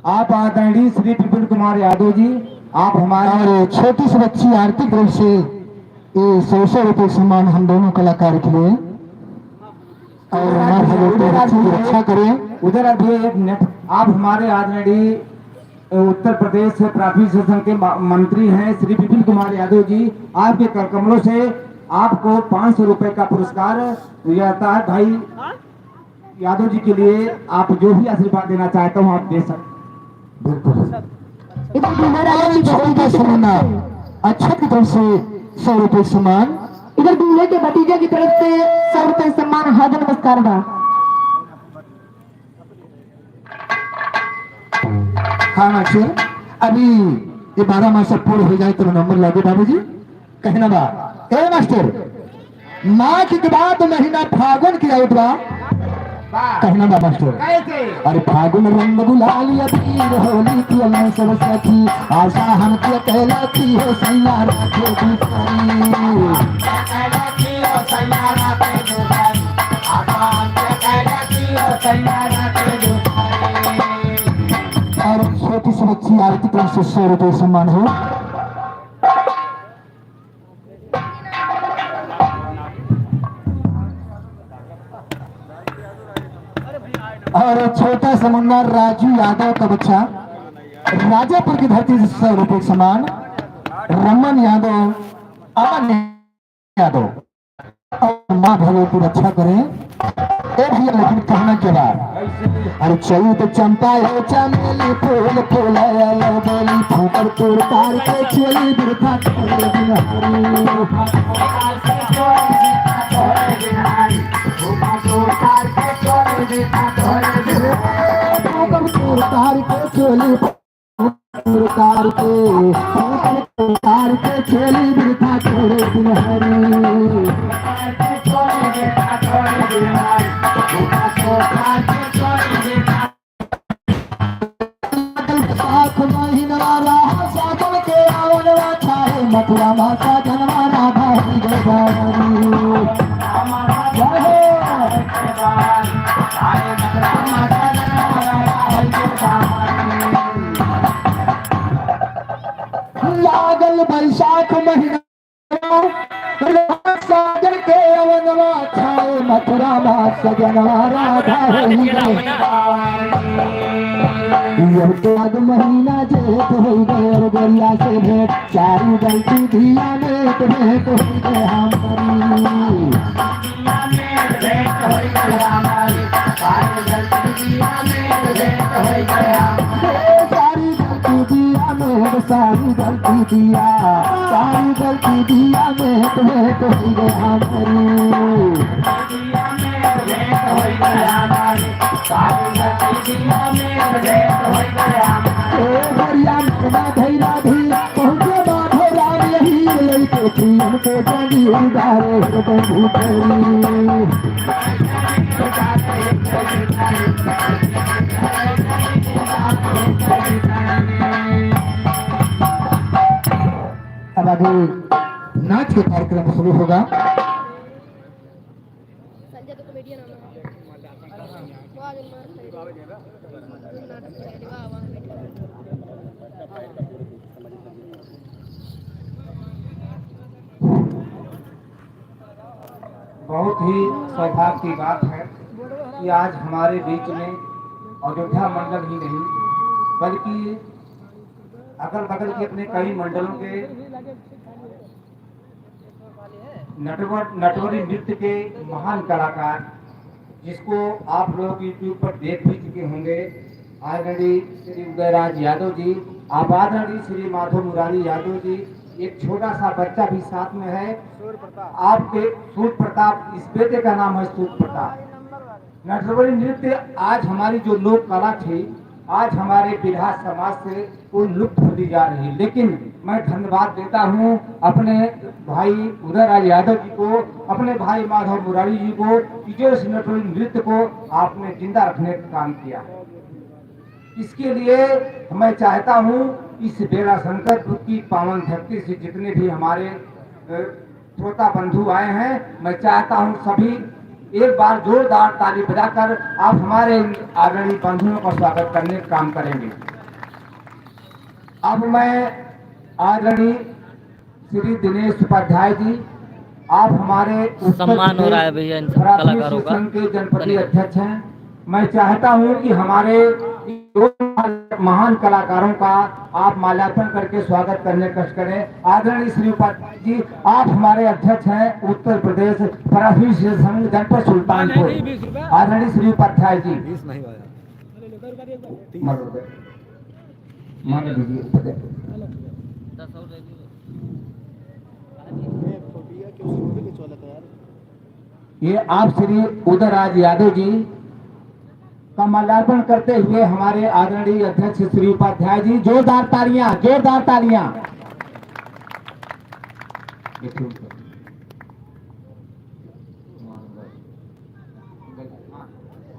आप आदरणीय श्री विपिन कुमार यादव जी, आप हमारे और छोटी सी बच्ची आरती की तरफ से ये सौ सौ रुपए सम्मान हम दोनों कलाकार के लिए। और हमारे लोगों की रक्षा करें। उधर अभी एक मिनट, आप हमारे आदरणीय उत्तर प्रदेश से प्राथमिक शिक्षण के मा-, मंत्री हैं श्री विपिन कुमार यादव जी, आपके कर कमलों से आपको पाँच सौ रुपए का पुरस्कार दिया जाता है भाई। यादव जी के लिए आप जो भी आशीर्वाद देना चाहते हो, आप दे सकते। बिल्कुल। इधर दूल्हा राजा की छोटी सा समन्ना अक्षत की तरफ से सौ रुपये सम्मान। इधर दूल्हे के भतीजे की तरफ से सौ रुपये सम्मान, हाथ नमस्कार बा। हाँ मास्टर, अभी ये बारह मास पूर्ण हो जाए तो नंबर लागे बाबूजी। कहना बा, ए मास्टर, माघ के बाद महीना फागुन के आउट बा। वाह। कहना बा मास्टर। कैसे? अरे फागुन रंग गुलाल अबीर होली की अलग सब सखी, आशा हमके कहला की हो सैया राखे दुसारी। और छोटी सी बच्ची आरती तरफ से सौ रुपये सम्मान हो। और छोटा समन्ना राजू यादव का बच्चा राजापुर की धरती से सौ रुपये सम्मान। रमन यादव, अमन यादव, और माँ भगवती रक्षा करें। ए भैया, लेकिन कहना के बाद, अरे चैत चंपा हो चमेली फूल फूल, बोली फूकर तोड़ तार के चोली बिरथा तोड़ बिहारी। फूकर तोड़ तार के चोली उतार के, उतार के चोली बिरथा छोड़े दुल्हन। साख महीनवा रहा साजन के आवनवा, छाए मथुरा मा साजनवा राधा ही गोदावरी। जय हो। लागल बैसाख महीना, साजन के अवनवा, छाए मथुरा मा सजनवा राधा होई गए। अब तो आग महीना जेठ होई गए, और गोरिया से भेंट, चारू गलती धिया में भेंट होई गए हमारी। सारी गलती दिया में, सारी गलती दिया, सारी गलती दिया में, तुम्हें तो ही गया हमारी। ए गोरिया मरना धैरा भी, पहुँचे माधो राम यही लइके थी, हमको जानी उधारे हो बंधु तेरी। अब आगे नाच के कार्यक्रम शुरू होगा। संजय तो कॉमेडियन है ना। वो आगे मार खाई। नाटक करे, वाह, वाह, बैठा। बहुत ही सौभाग्य की बात है कि आज हमारे बीच में अयोध्या मंडल ही नहीं, बल्कि अगल बगल के अपने कई मंडलों के नटवर, नटवरी नृत्य के महान कलाकार, जिसको आप लोग YouTube पर देख भी चुके होंगे, आदरणीय श्री उदयराज यादव जी, आप आदरणीय श्री माधव मुरारी यादव जी, एक छोटा सा बच्चा भी साथ में है। आपके सूर्य प्रताप, इस बेटे का नाम है सूर्य प्रताप। नटवरी नृत्य आज हमारी जो लोक कला थी, आज हमारे बिरहा समाज से वो लुप्त होती जा रही है। लेकिन मैं धन्यवाद देता हूँ अपने भाई उदयराज यादव जी को, अपने भाई माधव मुरारी जी को, कि जो इस नटवरी नृत्य को आपने जिंदा रखने का काम किया। इसके लिए मैं चाहता हूँ इस बेला शंकरपुर की पावन धरती से जितने भी हमारे, अ, श्रोता बंधु आए हैं, मैं चाहता हूँ सभी एक बार जोरदार ताली बजाकर आप हमारे इन आदरणीय बंधुओं का स्वागत करने का काम करेंगे। अब मैं आदरणीय श्री दिनेश उपाध्याय जी, आप हमारे उत्तर सम्मान हो रहा है प्रदेश भैया इन प्राथमिक कलाकारों का। शिक्षण के जनपदीय अध्यक्ष हैं। मैं चाहता हूं कि हमारे महान कलाकारों का आप माल्यार्पण करके स्वागत करने का कष्ट करें। आदरणीय श्री उपाध्याय जी, आप हमारे अध्यक्ष हैं उत्तर प्रदेश प्राथमिक शिक्षा संघ जनपद सुल्तानपुर। आदरणीय श्री उपाध्याय जी, मान लीजिए उपाध्याय। ये आप श्री उदयराज यादव जी का माल्यार्पण करते हुए हमारे आदरणीय अध्यक्ष श्री उपाध्याय जी, जोरदार तालियां, जोरदार तालियां।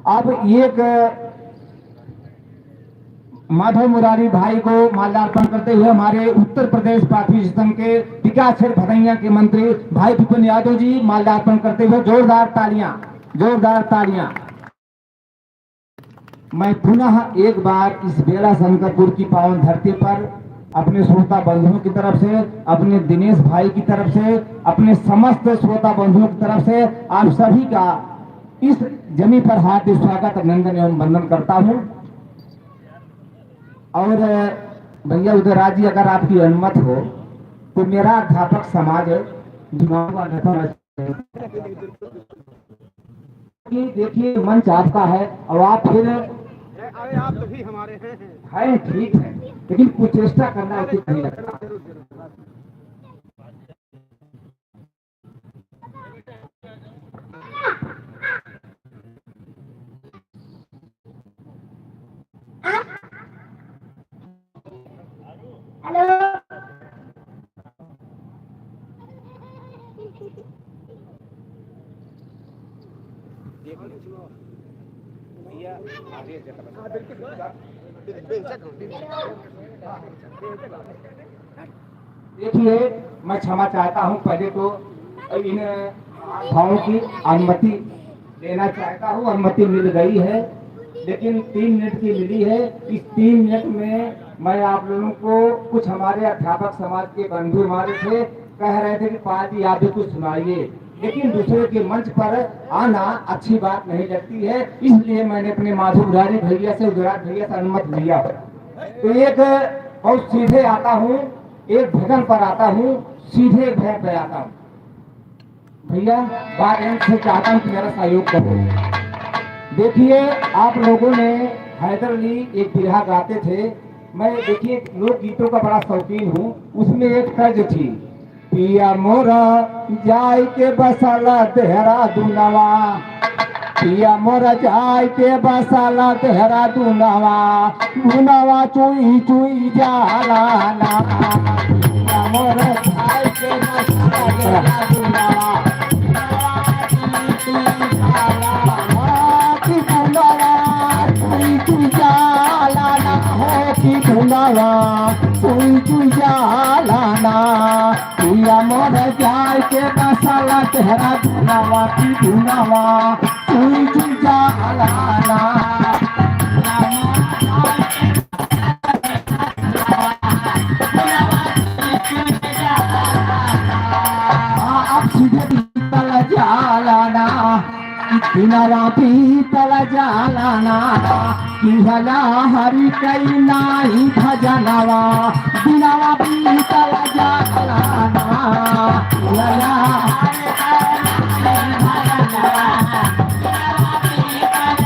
अब एक माधव मुरारी भाई को माल्यार्पण करते हुए हमारे उत्तर प्रदेश प्राथमिक शिक्षण के विकास क्षेत्र भदैया के मंत्री भाई विपिन यादव जी माल्यार्पण करते हुए जोरदार तालियां, जोरदार तालियां। मैं पुनः एक बार इस बेला शंकरपुर की पावन धरती पर अपने श्रोता बंधुओं की तरफ से, अपने दिनेश भाई की तरफ से, अपने समस्त श्रोता बंधुओं की तरफ से आप सभी का इस जमीन पर हार्दिक स्वागत, अभिनंदन एवं वंदन करता हूँ। और भैया उदयराज जी, अगर आपकी अनुमति हो तो मेरा अध्यापक समाज जुड़ाव का नेता कि देखिए, मंच आपका है और आप फिर अरे, आप तो भी हमारे हैं, हैं। हैं, ठीक है, लेकिन कुछ चेष्टा करना उचित नहीं लगता। हेलो। देखिए, मैं क्षमा चाहता हूँ, पहले तो इन भावों की अनुमति लेना चाहता हूँ, अनुमति मिल गई है, लेकिन तीन मिनट की मिली है। इस तीन मिनट में मैं आप लोगों को, कुछ हमारे अध्यापक समाज के बंधु हमारे थे, कह रहे थे कि पाल जी, आप भी कुछ सुनाइए, लेकिन दूसरे के मंच पर आना अच्छी बात नहीं लगती है, इसलिए मैंने अपने माधव मुरारी भैया से, उदयराज भैया से अनुमति लिया। तो एक बहुत सीधे आता हूँ, एक भजन पर आता हूँ, सीधे एक भजन पर आता हूँ। भैया, बात एम से चाहता हूँ कि मेरा सहयोग करो। देखिए, आप लोगों ने हैदर अली एक बिरहा गाते थे। मैं, देखिए, लोकगीतों का बड़ा शौकीन हूँ। उसमें एक तर्ज थी, पिया मोरा जाय के बसाला देहरादूनवा, पिया मोरा जाय के बसाला देहरादूनवा, धुनवा चुई चुई जाला ना। पिया मोरा जाय के बसाला देहरादूनवा, कि धुनवा चुई चुई जाला ना हो, कि धुनवा चुई चुई जाला ना। पिया मोर जाय के बसाला देहरादूनवा, कि धुनवा चुई चुई जाला ना। हाँ, अब सीधे बीतल जाला ना, दिनवा बीतल जाला ना, किहला हरि कई नाई भजनवा, दिनवा बीतल जाला ना, किहला हरि कई नाई भजनवा, दिनवा बीतल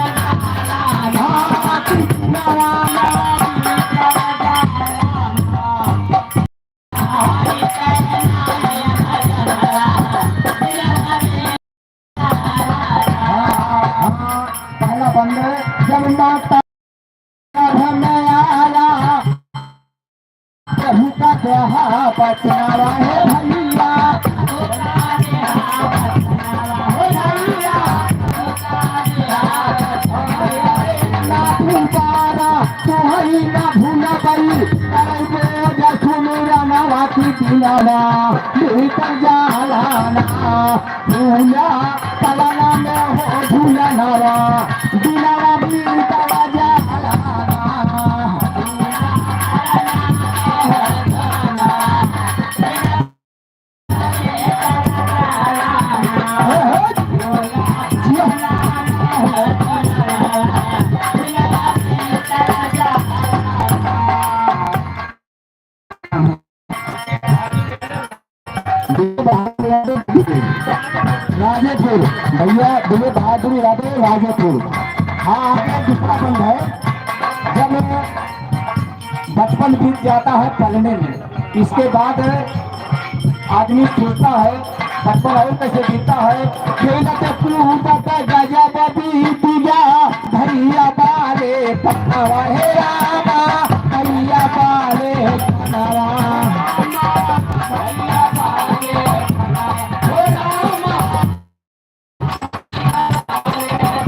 जाला ना। हाँ, हाँ, पहला बंद है। जब माता घर में आला, प्रभु का कहा बचनावा है भैया। ना पुकारा, तोहई ना भूलबई, करबे जे सुमिरनवा की दिनवा, भीतर जाला ना। भूला पलना में हो झूलनवा, दिनवा बीतवा जाला। है, जब बचपन बीत जाता है पलने में, इसके बाद आदमी सोचता है बचपन और कैसे बीतता है। खेलत कूदत गजब बीत गया, भैया बाले पनवा हे रामा, भैया बाले पनवा।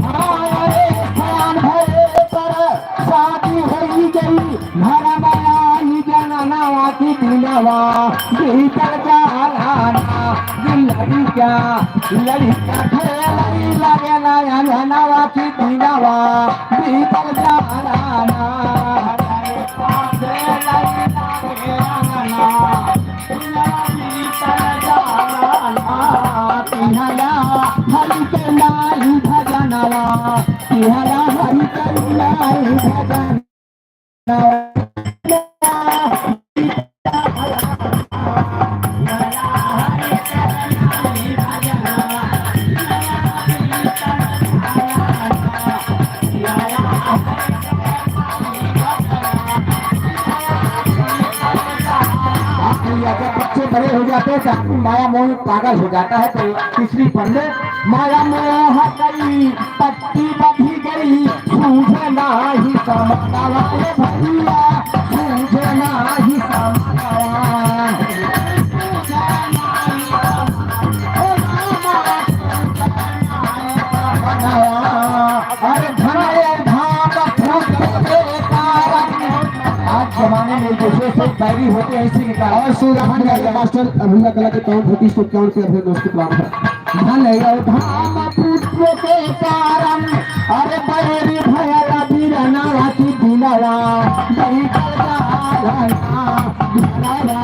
हमारे स्थान भरे पर शादी होई गई, घर में आई जननवा की दिनवा, भीतर जालाना, लड़का, लड़का खेलई लगे ना, जननवा की दिनवा, भीतर जालाना। तिहरा हरि के नाई भजनवा, तिहरा हरि के नाई भजनवा। जब बच्चे बड़े हो जाते हैं तो आदमी माया मोह में पागल हो जाता है। तो तीसरी पढ़ ले। माया मोह कई पत्ती बधी गई, सूझे नाही समानवा रे भैया, सूझे नाही समानवा। अरे धन और धाम फूट के कारण। आज जमाने में जैसे सब बैरी होते हैं, इसी के कारण। और सुधान मास्टर अभिनय कला के तमाम भतीज को क्या उनके अभिनय दोस्त को प्राप्त है। धन और धाम फूट के कारण, अरे बैरी भयल बीरनवा की दिनवा, बीतल जाला ना, घरवा,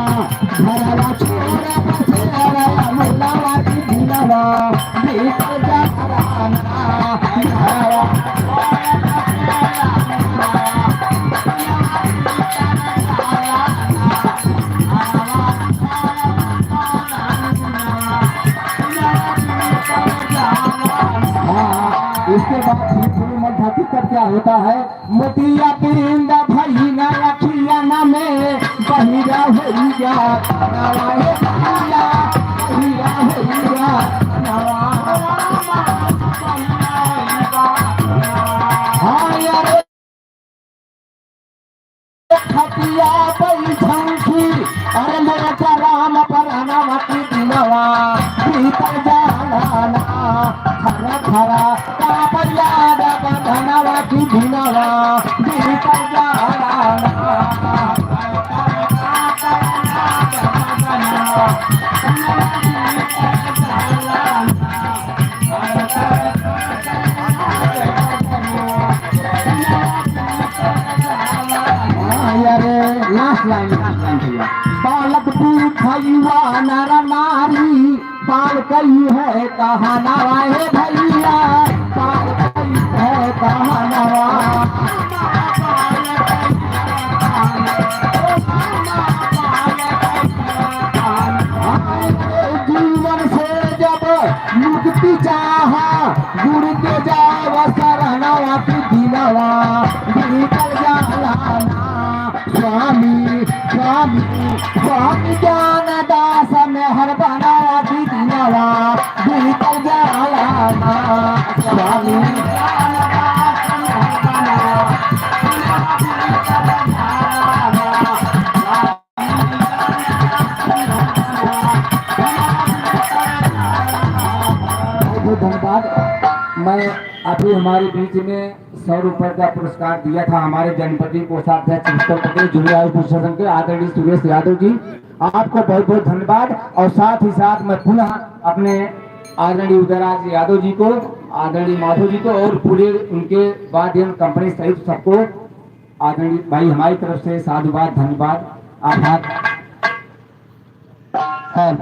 घरवा छोड़ बसेरा मुलावा की दिनवा, बीतल जाला ना, घरवा। हाँ, इसके बाद फिर पूरी मन धातु तब क्या होता है? मोतिया बिंद भई ना अखिया ना में बहिरा होइया, नवा हे बहिरा, बहिरा होइया, नवा। हाँ यार, खटिया बैठंखी, अरे मोटा राम परनवा की दिनवा, भीतर जालाना, खरा खरा, कापरिया बंधनवा की दिनवा, भीतर जालाना। हाँ, अरे, last line, last line भैया। बालक बूढ़ युवा नर नारी, बाल कई है कहानवा हे भैया, बाल कई है कहानवा। जीवन से जब मुक्ति चाहा, गुरु के जावा शरणवा की दिनवा, बीतल जालाना। स्वामी, स्वामी, स्वामी ज्ञानदास मेहर बनावा की दिनवा, बीतल जालाना। स्वामी, बहुत बहुत धन्यवाद। मैं अभी हमारे बीच में सौ रुपए का पुरस्कार दिया था हमारे जनपद के कोषाध्यक्ष उत्तर प्रदेश जुड़ाव प्रशासन के आदरणीय सुरेश यादव जी, आपको बहुत बहुत धन्यवाद। और साथ ही साथ मैं पुनः अपने आदरणीय उदयराज यादव जी को, आदरणीय माधव जी को और पूरे उनके वाद्य यंत्र कंपनी सहित सबको आदरणीय भाई, हमारी तरफ से साधुवाद, धन्यवाद, आभार। हाँ।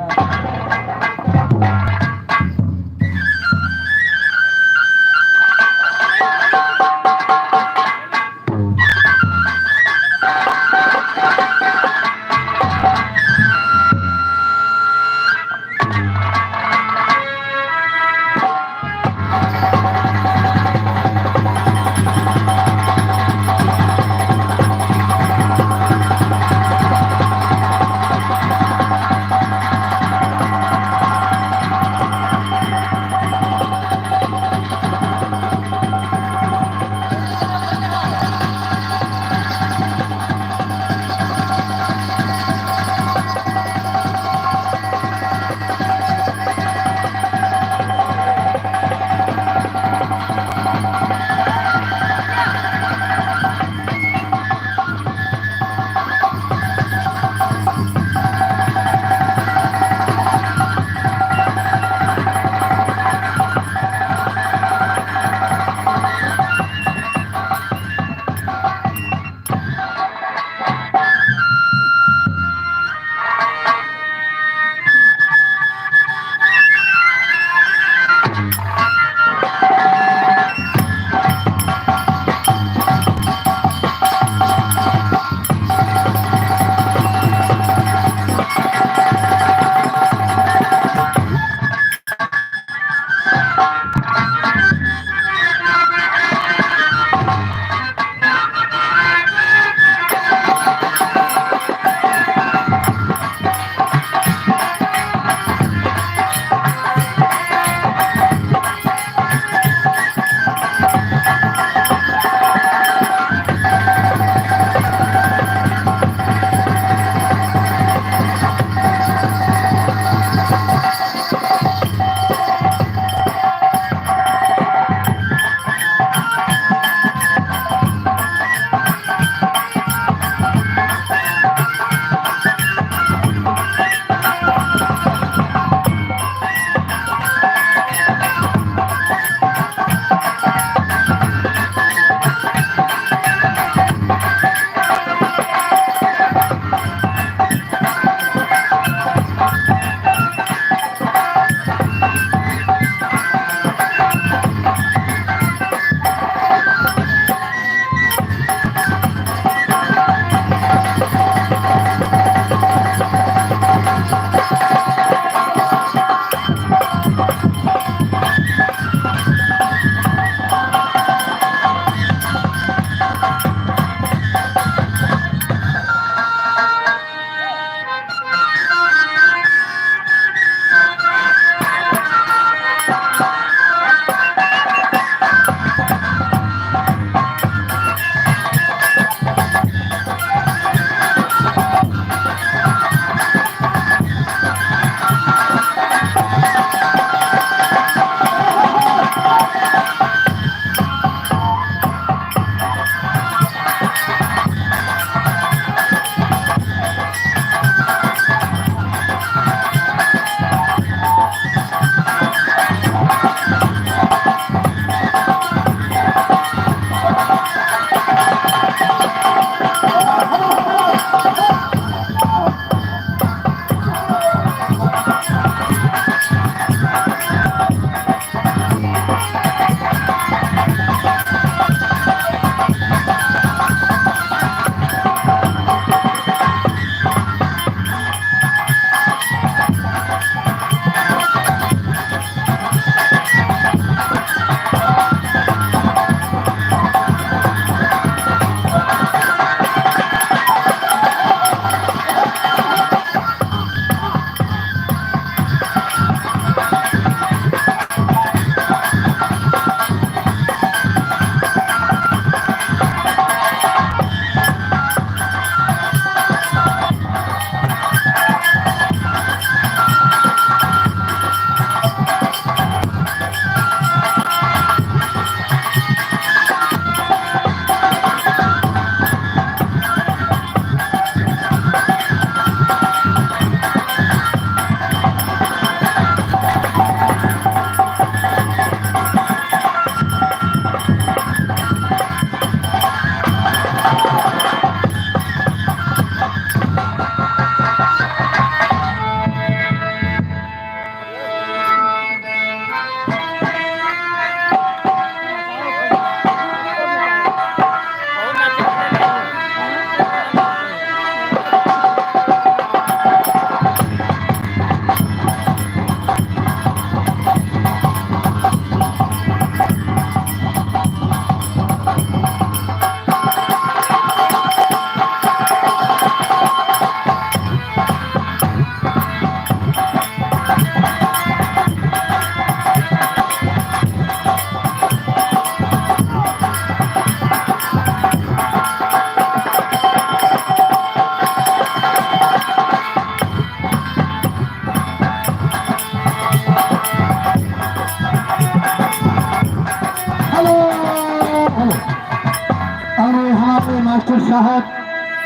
मास्टर साहब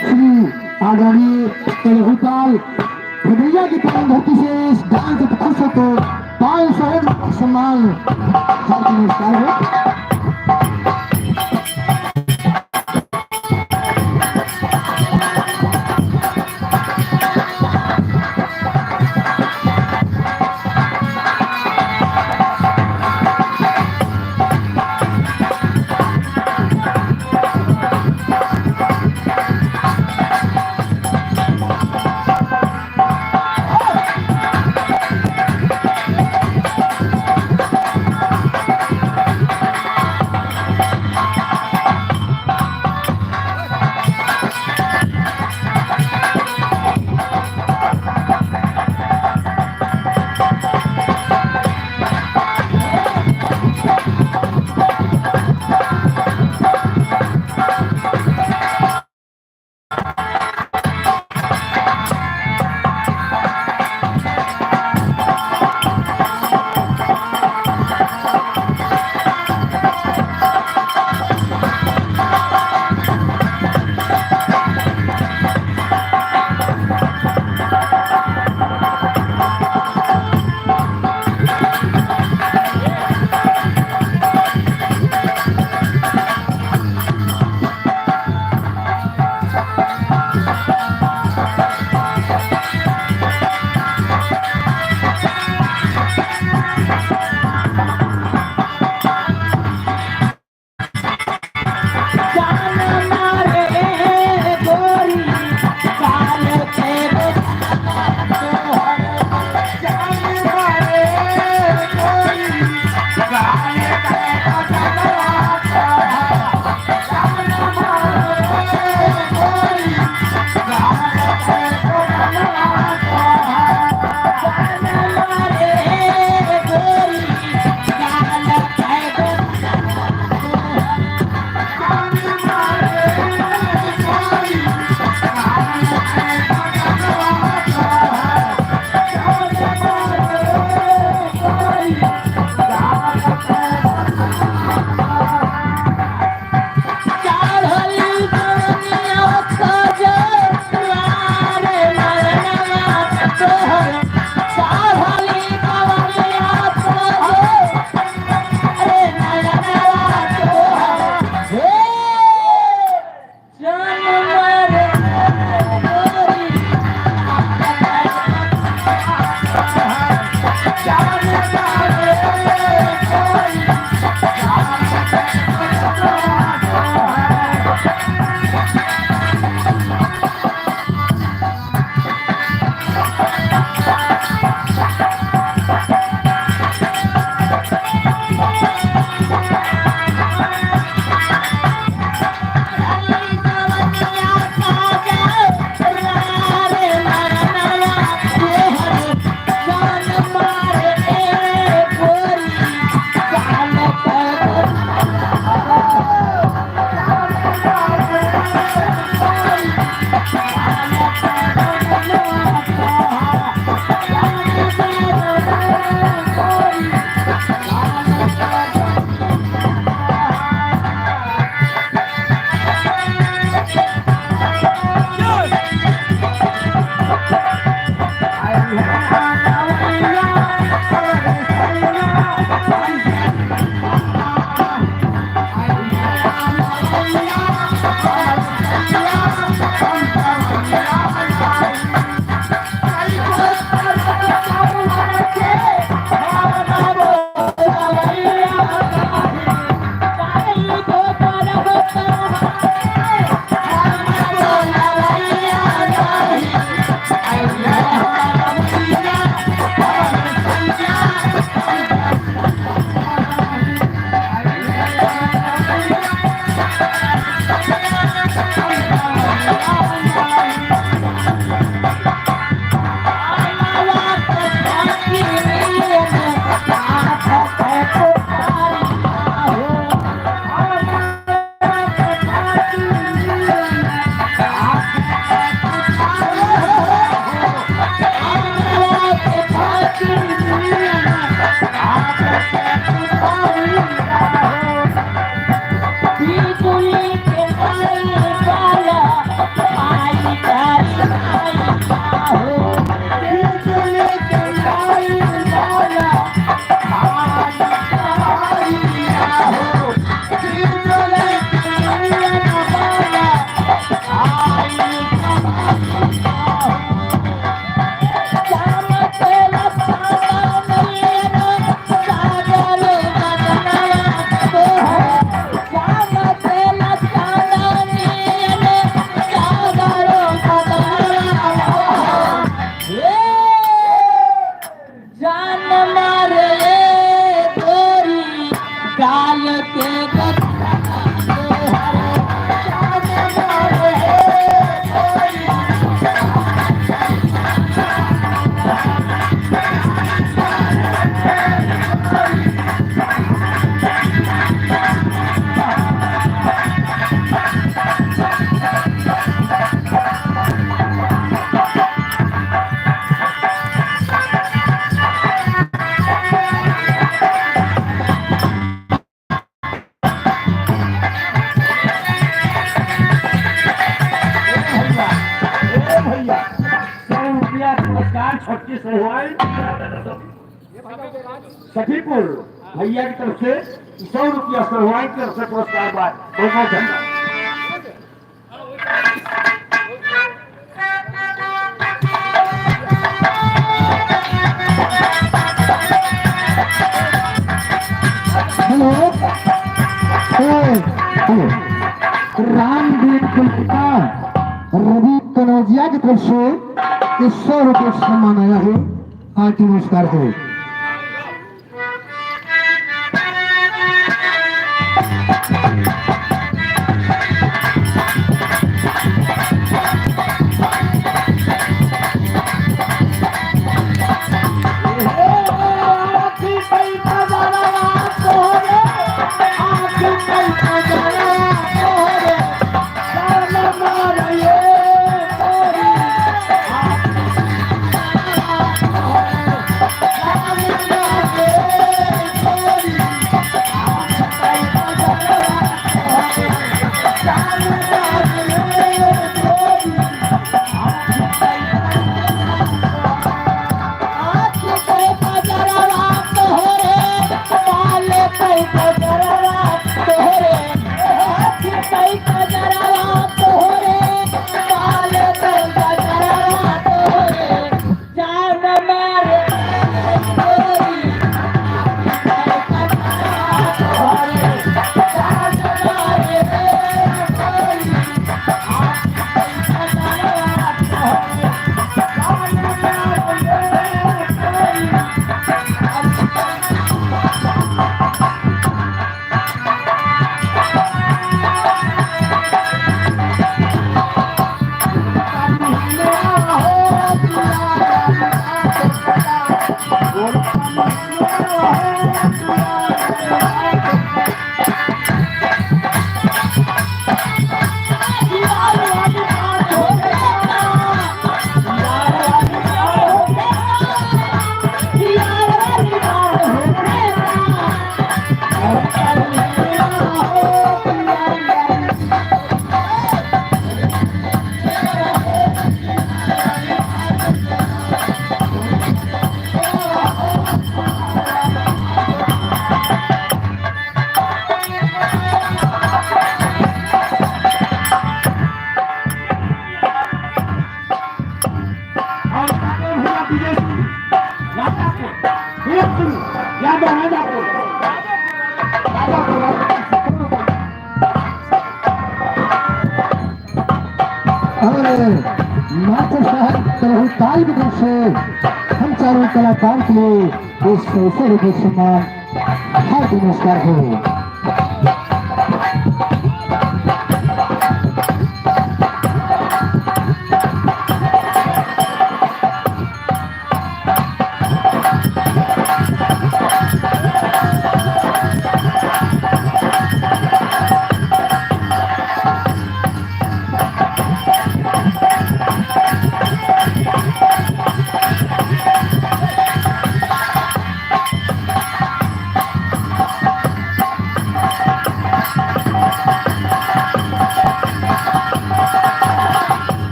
श्री आदरणीय कलहुपाल भदैया की पावन धरती से इस डांस से खुश होकर पाँच सौ सम्मान हार्दिक नमस्कार हो। पच्चीस सौ हुआ है। सखीपुर भैया की तरफ से सौ रुपया, सौ हुआ की तरफ से पुरस्कार बा। बहुत बहुत धन्यवाद। हेलो, ए, हेलो। रामदीप गुप्ता, रवि कनौजिया की तरफ से ये सौ रुपये सम्मान आया है। हार्दिक नमस्कार है। और मास्टर साहब तरहु ताल बदल से हम चारों कलाकार के लिए इस अवसर को सम्मान हार्दिक नमस्कार हो।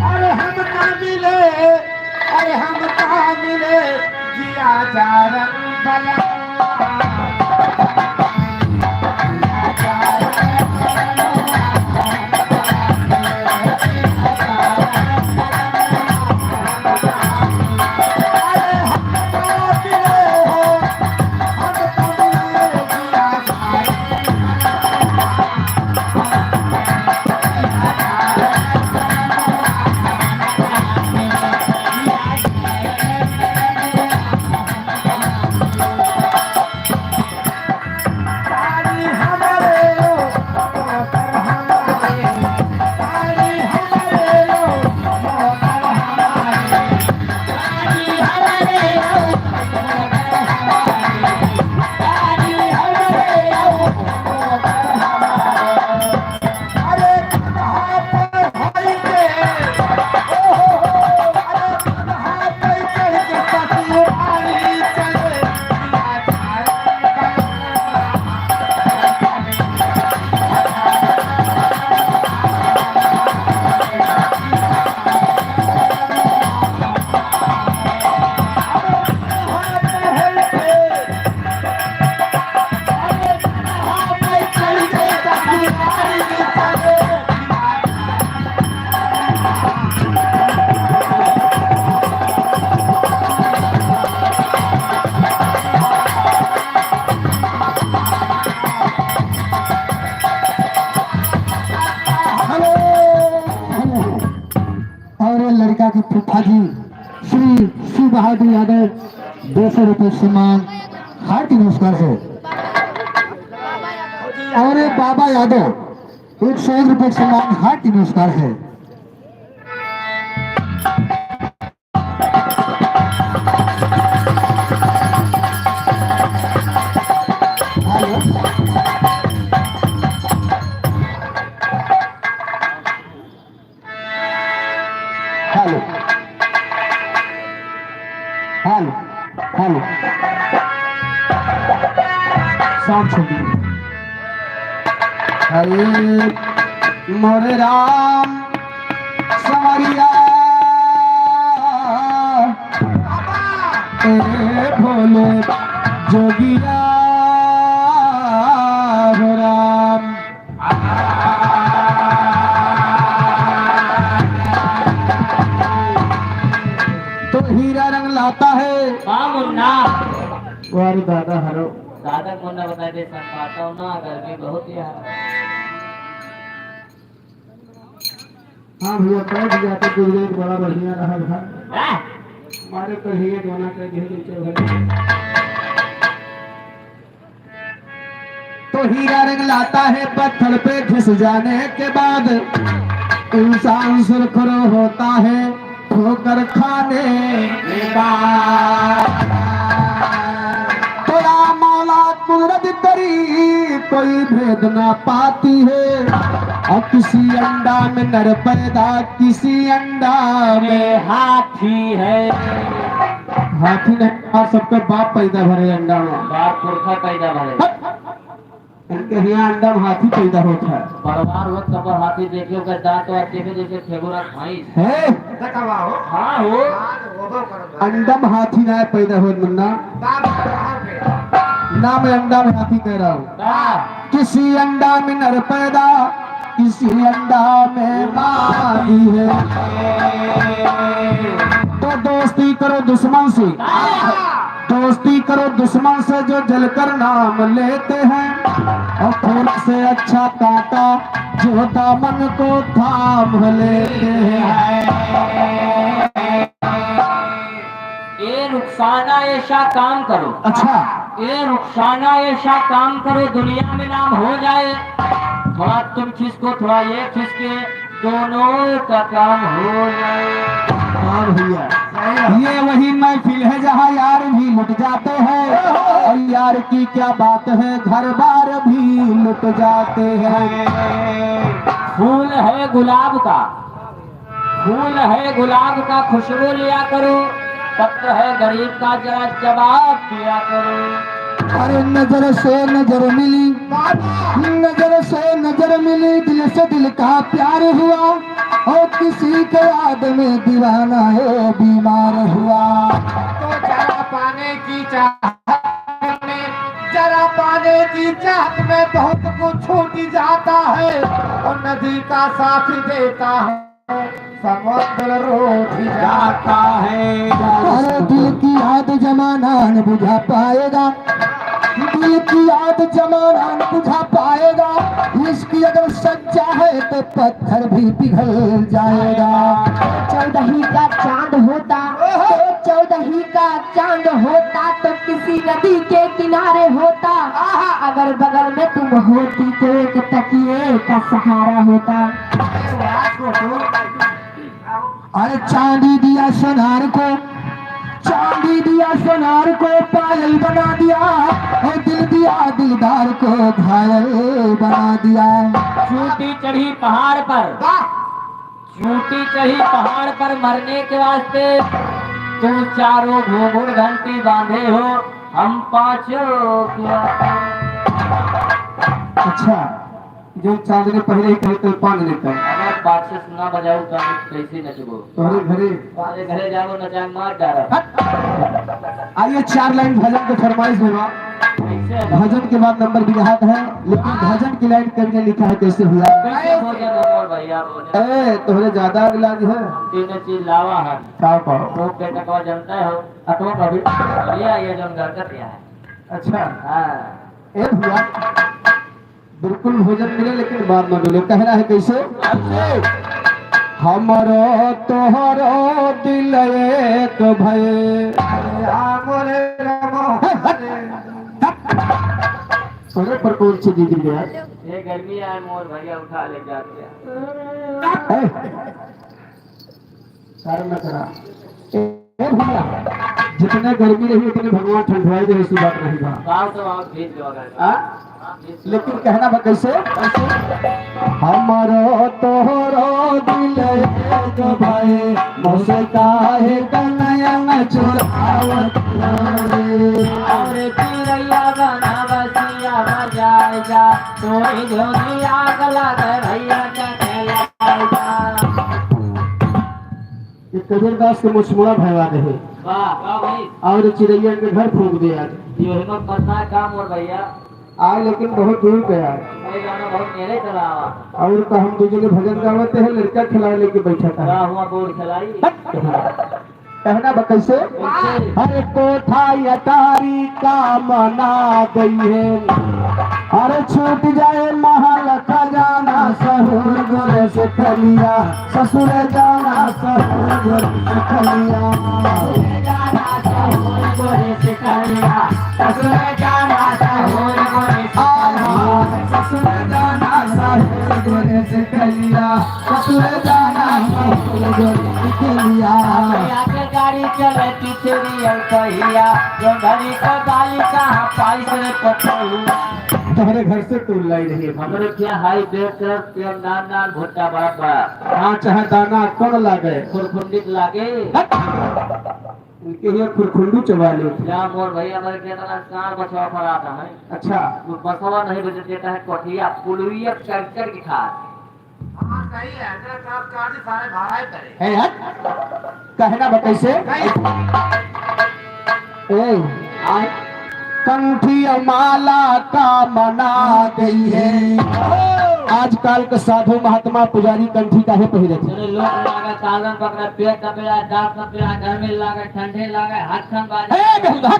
अरे हम ना मिले, अरे हम ना मिले, जिया जारन बला। यादव, दो सौ रुपये सम्मान, हार्दिक नमस्कार है। और बाबा यादव, एक सौ एक रुपये सम्मान, हार्दिक नमस्कार है। हेलो। हेलो। हेलो। हेलो। साउंड छोड़ दीजिए। हरे मोरे राम संवरिया, ए भोले जोगिया हो राम। तो हीरा रंग लाता है। वाह मुन्ना। वाह रे दादा हरो। दादा मुन्ना बताए दे, संपाता ना, गर्मी बहुत है। हाँ भैया, बैठ जाते गुरुदेव, बड़ा बढ़िया रहा था। वाह। हमारे पर ही ये गाना कर दिए, चल भाई। तो हीरा रंग लाता है पत्थर पे घिस जाने के बाद, इंसान सुरखरू होता है ठोकर खाने के बाद। तो या मौला कुदरत तेरी कोई भेद ना पाती है, और किसी अंडा में नर पैदा, किसी अंडा में हाथी है। हाथी नहीं, आज सबके बाप पैदा भरे अंडा में। बाप पुरखा पैदा भरे। इनके हियाँ अंडा में हाथी पैदा होत है। परिवार होत, कबर हाथी देखे, ओकर दांत वात देखे जैसे फेगोरा भैंस। है? देखा बा हो। हाँ हो। हाँ, तो वो तो करत बा। अंडा में हाथी ना पैदा होत मुन्ना। बाप रे, बाप रे। ना मैं अंडा में हाथी कह रहा हूँ। हाँ। किसी अंडा में नर पैदा, किसी अंडा में मादी है। तो दोस्ती करो दुश्मन से, दोस्ती करो दुश्मन से जो जलकर नाम लेते हैं, और फूल से अच्छा कांटा जो दामन को थाम लेते हैं। ए रुखसाना ऐसा काम करो। अच्छा। ए रुखसाना ऐसा काम करो, दुनिया में नाम हो जाए। थोड़ा तुम खिसको, थोड़ा ये खिसके, दोनों का काम हो जाए। हाँ भैया, ये वही महफिल है जहाँ यार भी लुट जाते हैं, और यार की क्या बात है, घर बार भी लुट जाते हैं। फूल है गुलाब का, फूल है गुलाब का, खुशबू लिया करो, पत्र है गरीब का, जरा जवाब दिया करो। अरे नजर से नजर मिली, नजर से नजर मिली, दिल से दिल का प्यार हुआ, और किसी के याद में दीवाना है बीमार हुआ। तो जरा पाने की चाहत में, जरा पाने की चाहत में बहुत कुछ छूट जाता है, और नदी का साथ देता है। समुद्र रूठ जाता है। अरे दिल की आग जमाना न बुझा पाएगा, दिल की आग जमाना न बुझा पाएगा। इश्क अगर सच्चा है तो पत्थर भी पिघल जाएगा। चौदही का चांद होता तो, चौदही का चांद होता तो किसी नदी के किनारे होता। अगर बगल में तुम होती तो एक तकिए का सहारा होता। अरे चांदी दिया सोनार को, चांदी दिया सोनार को पायल बना दिया, और दिल दिया दिलदार को घायल बना दिया। चूटी चढ़ी पहाड़ पर, वाह! चूटी चढ़ी पहाड़ पर मरने के वास्ते, तुम चारों घूंघट घंटी बांधे हो, हम पांचों के वास्ते। अच्छा, जो चांदनी पहले ही कहे तो पान लेता है। अगर पाछे से ना बजाऊ तो हम कैसे नचबो? तोहरे घरे। तोहरे घरे जाबो, नचा के मार डारब। हट। आइए, चार लाइन भजन के फरमाइश में बा। कैसे है? भजन के बाद नंबर बिगहात है, लेकिन हाँ। भजन की लाइन कवि ने लिखा है, कैसे हुआ? कैसे भजन है मोर भैया, भजन? ए, तोहरे ज्यादा आग लाग है। तीन चीज लावा है। का पाओ? तो बेटा को जानता है हो? अतवा कभी। बढ़िया, ये जो गलत है। अच्छा। हाँ। ए भैया, बिल्कुल भोजन मिले, लेकिन बात ना मिले। कहना है कैसे? कैसे? हमरो तोहरो दिल एक भए। राम रे राम। हट, हट। तोरे पर कौन सी गिर गया? ये गर्मी आए मोर भैया उठा ले जाते हैं। ए, शर्म न करा। ए भैया, जितने गर्मी रही उतने भगवान ठंडवाई दे, ऐसी बात नहीं बा। बात तो आप ठीक जो है। हाँ? लेकिन कहना बा कैसे? कैसे? हमरो तोहरो दिल एक भए, मुझसे काहे कनयन चुरावत रे? और चिड़ैया बनावसिया बजाए जा, तोरी झोली आग लगे भैया के खेलाए जा। ये कबीरदास के मुछमुड़ा भयवा रहे। वाह, वाह भाई। और चिड़ैया के घर फूंक दे आज। ये हिम्मत बनता है काम और भैया। आए लेकिन बहुत दूर पे आए। ये गाना बहुत मेरे चला हुआ। और तो हम दूजने भजन गावत हैं, लड़का खिलाए लेके बैठा था। वाह, हुआ बोल खिलाई। हट। कहना बा कैसे? कैसे? अरे कोठा अटारी का मना गई है, अरे छूट जाए महल खजाना सहूर गोरे से कलिया, ससुर जाना सहूर गोरे से कलिया। ससुर जाना सहूर गोरे से कलिया। ससुर जाना सहूर गोरे से कलिया। आगे गाड़ी चले पिछड़ी और पहिया, जो घड़ी को बाली कहाँ पाइस रे पटहुआ। तोहरे घर से तू लाई रही है। हमरे क्या हाई ब्रेकर तेल नान नान भुट्टा बड़ा बड़ा। हाँ, चाहे दाना कौन लागे? खुरखुंडी लागे। हट! उनके यहाँ खुरखुंडू चबा ले। या मोर भैया, हमारे खेत में साँढ़ बछवा फराता है। अच्छा। वो बछवा नहीं बचत देता है, कोठिया पुलुइया चढ़ चढ़ के खा। हाँ, सही है, अगर साहब काट सारे भाड़ा ही करे। है यार? कहना बा कैसे? कैसे? ए, आ, कंठी माला का मना गई है। आजकल के साधु महात्मा पुजारी कंठी काहे पहिरत है? अरे लोग लागे, तालन पकड़े, पेट कपेला, दांत कपेला, गर्मी लागे, ठंडे लागे, हाथ खन बाजे। ए, बेहुदा!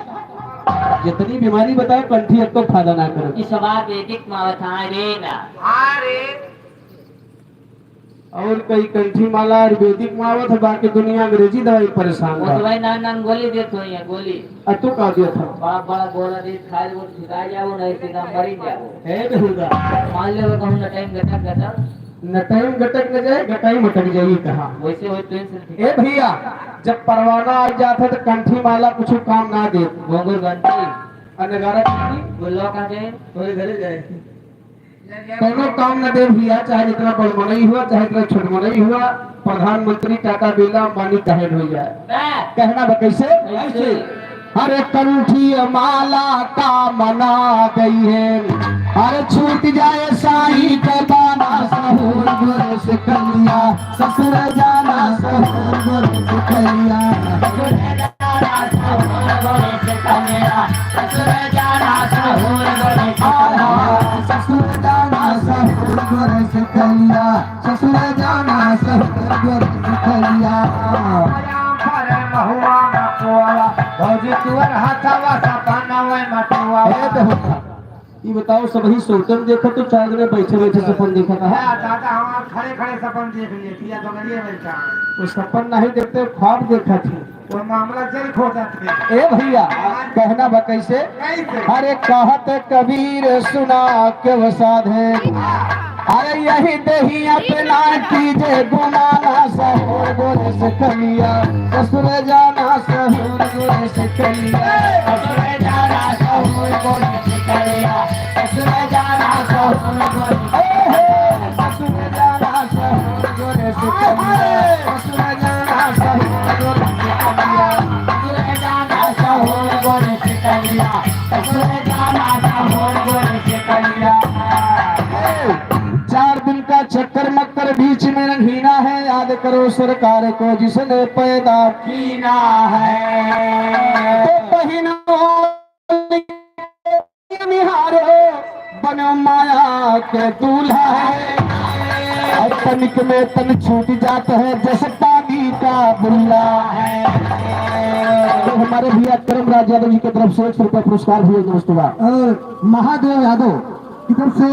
जितनी बीमारी बताओ, कंठी अब तो फायदा ना करे। इस बार एक एक मावत हाँ रे ना। हाँ रे। और कई कंठी माला आयुर्वेदिक मावत है, बाकी दुनिया अंग्रेजी दवाई परेशान वो बा। तो भाई नान नान गोली देत होई है, गोली। आ तू का देत हो? बड़ा बड़ा गोला दे, खाए वो ठिका जाओ, नहीं सीधा मरी जाओ। हे बेहुदा। मान लो कहूँ नटाई में गटक गटक। नटाई में गटक न जाए, गटाई मटक जाइए कहाँ? वैसे वही पेन से ठीक। ए भैया, जब परवाना आ जात है तो कंठी माला कुछ काम ना दे। घुंघरू घंटी। आ नगाड़ा घंटी? गुल्लो का दे? तोरे घरे जाए। कौनो काम न दे भैया, चाहे जितना बड़ मनई हुआ, चाहे जितना छोट मनई हुआ, प्रधानमंत्री टाटा बिरला अंबानी काहे न हो जाए। बे। कहना बा कैसे? कैसे? अरे कंठी माला का मना गई है, अरे छूट जाए साईं के बाना सहूर गोरे से कलिया, ससुर जाना सहूर गोरे से कलिया। ससुर जाना सहूर गोरे से कलिया, ससुर जाना सहूर गोरे से कलिया। महुआ मटुआ, भौजी तुअर हथवा सपनवे मटुआ। हे तो होता। ई बताओ, सबही सोचन देखत तो चार जने बैठे बैठे सपन देखत है। हाँ, दादा, हम आप खड़े खड़े सपन देख लिए, पिया बगलिए बैठा है। वो सपन नहीं देखते, ख्वाब देखत है। वो मामला जल्द हो जाते हैं। ए भैया, कहना बा कैसे? कैसे? अरे कहत कबीर सुना के वो साधे, अरे यही देही अपना कीजे गुमाना सहूर गोरे से कलिया, ससुर जाना सहूर गोरे से कलिया। ससुर जाना सहूर गोरे से कलिया, ससुर जाना सहूर गोरे से कलिया। ए हे, ससुर जाना सहूर गोरे से कलिया, ससुर जाना सहूर गोरे से कलिया। ससुर जाना सहूर गोरे से कलिया, ससुर जाना सहूर गोरे से कलिया। चार दिन का चक्कर मक्कर बीच में रंगीना है, याद करो सरकार को जिसने पैदा कीना है। तो बहिनों निहारो बनो माया के दूल्हा है, और तनिक में तन छूट जाता है जैसे पानी का बुल्ला है। तो हमारे भैया करमराज यादव जी की तरफ से एक सौ रुपया पुरस्कार भी है दोस्तों का। और महादेव यादव की तरफ से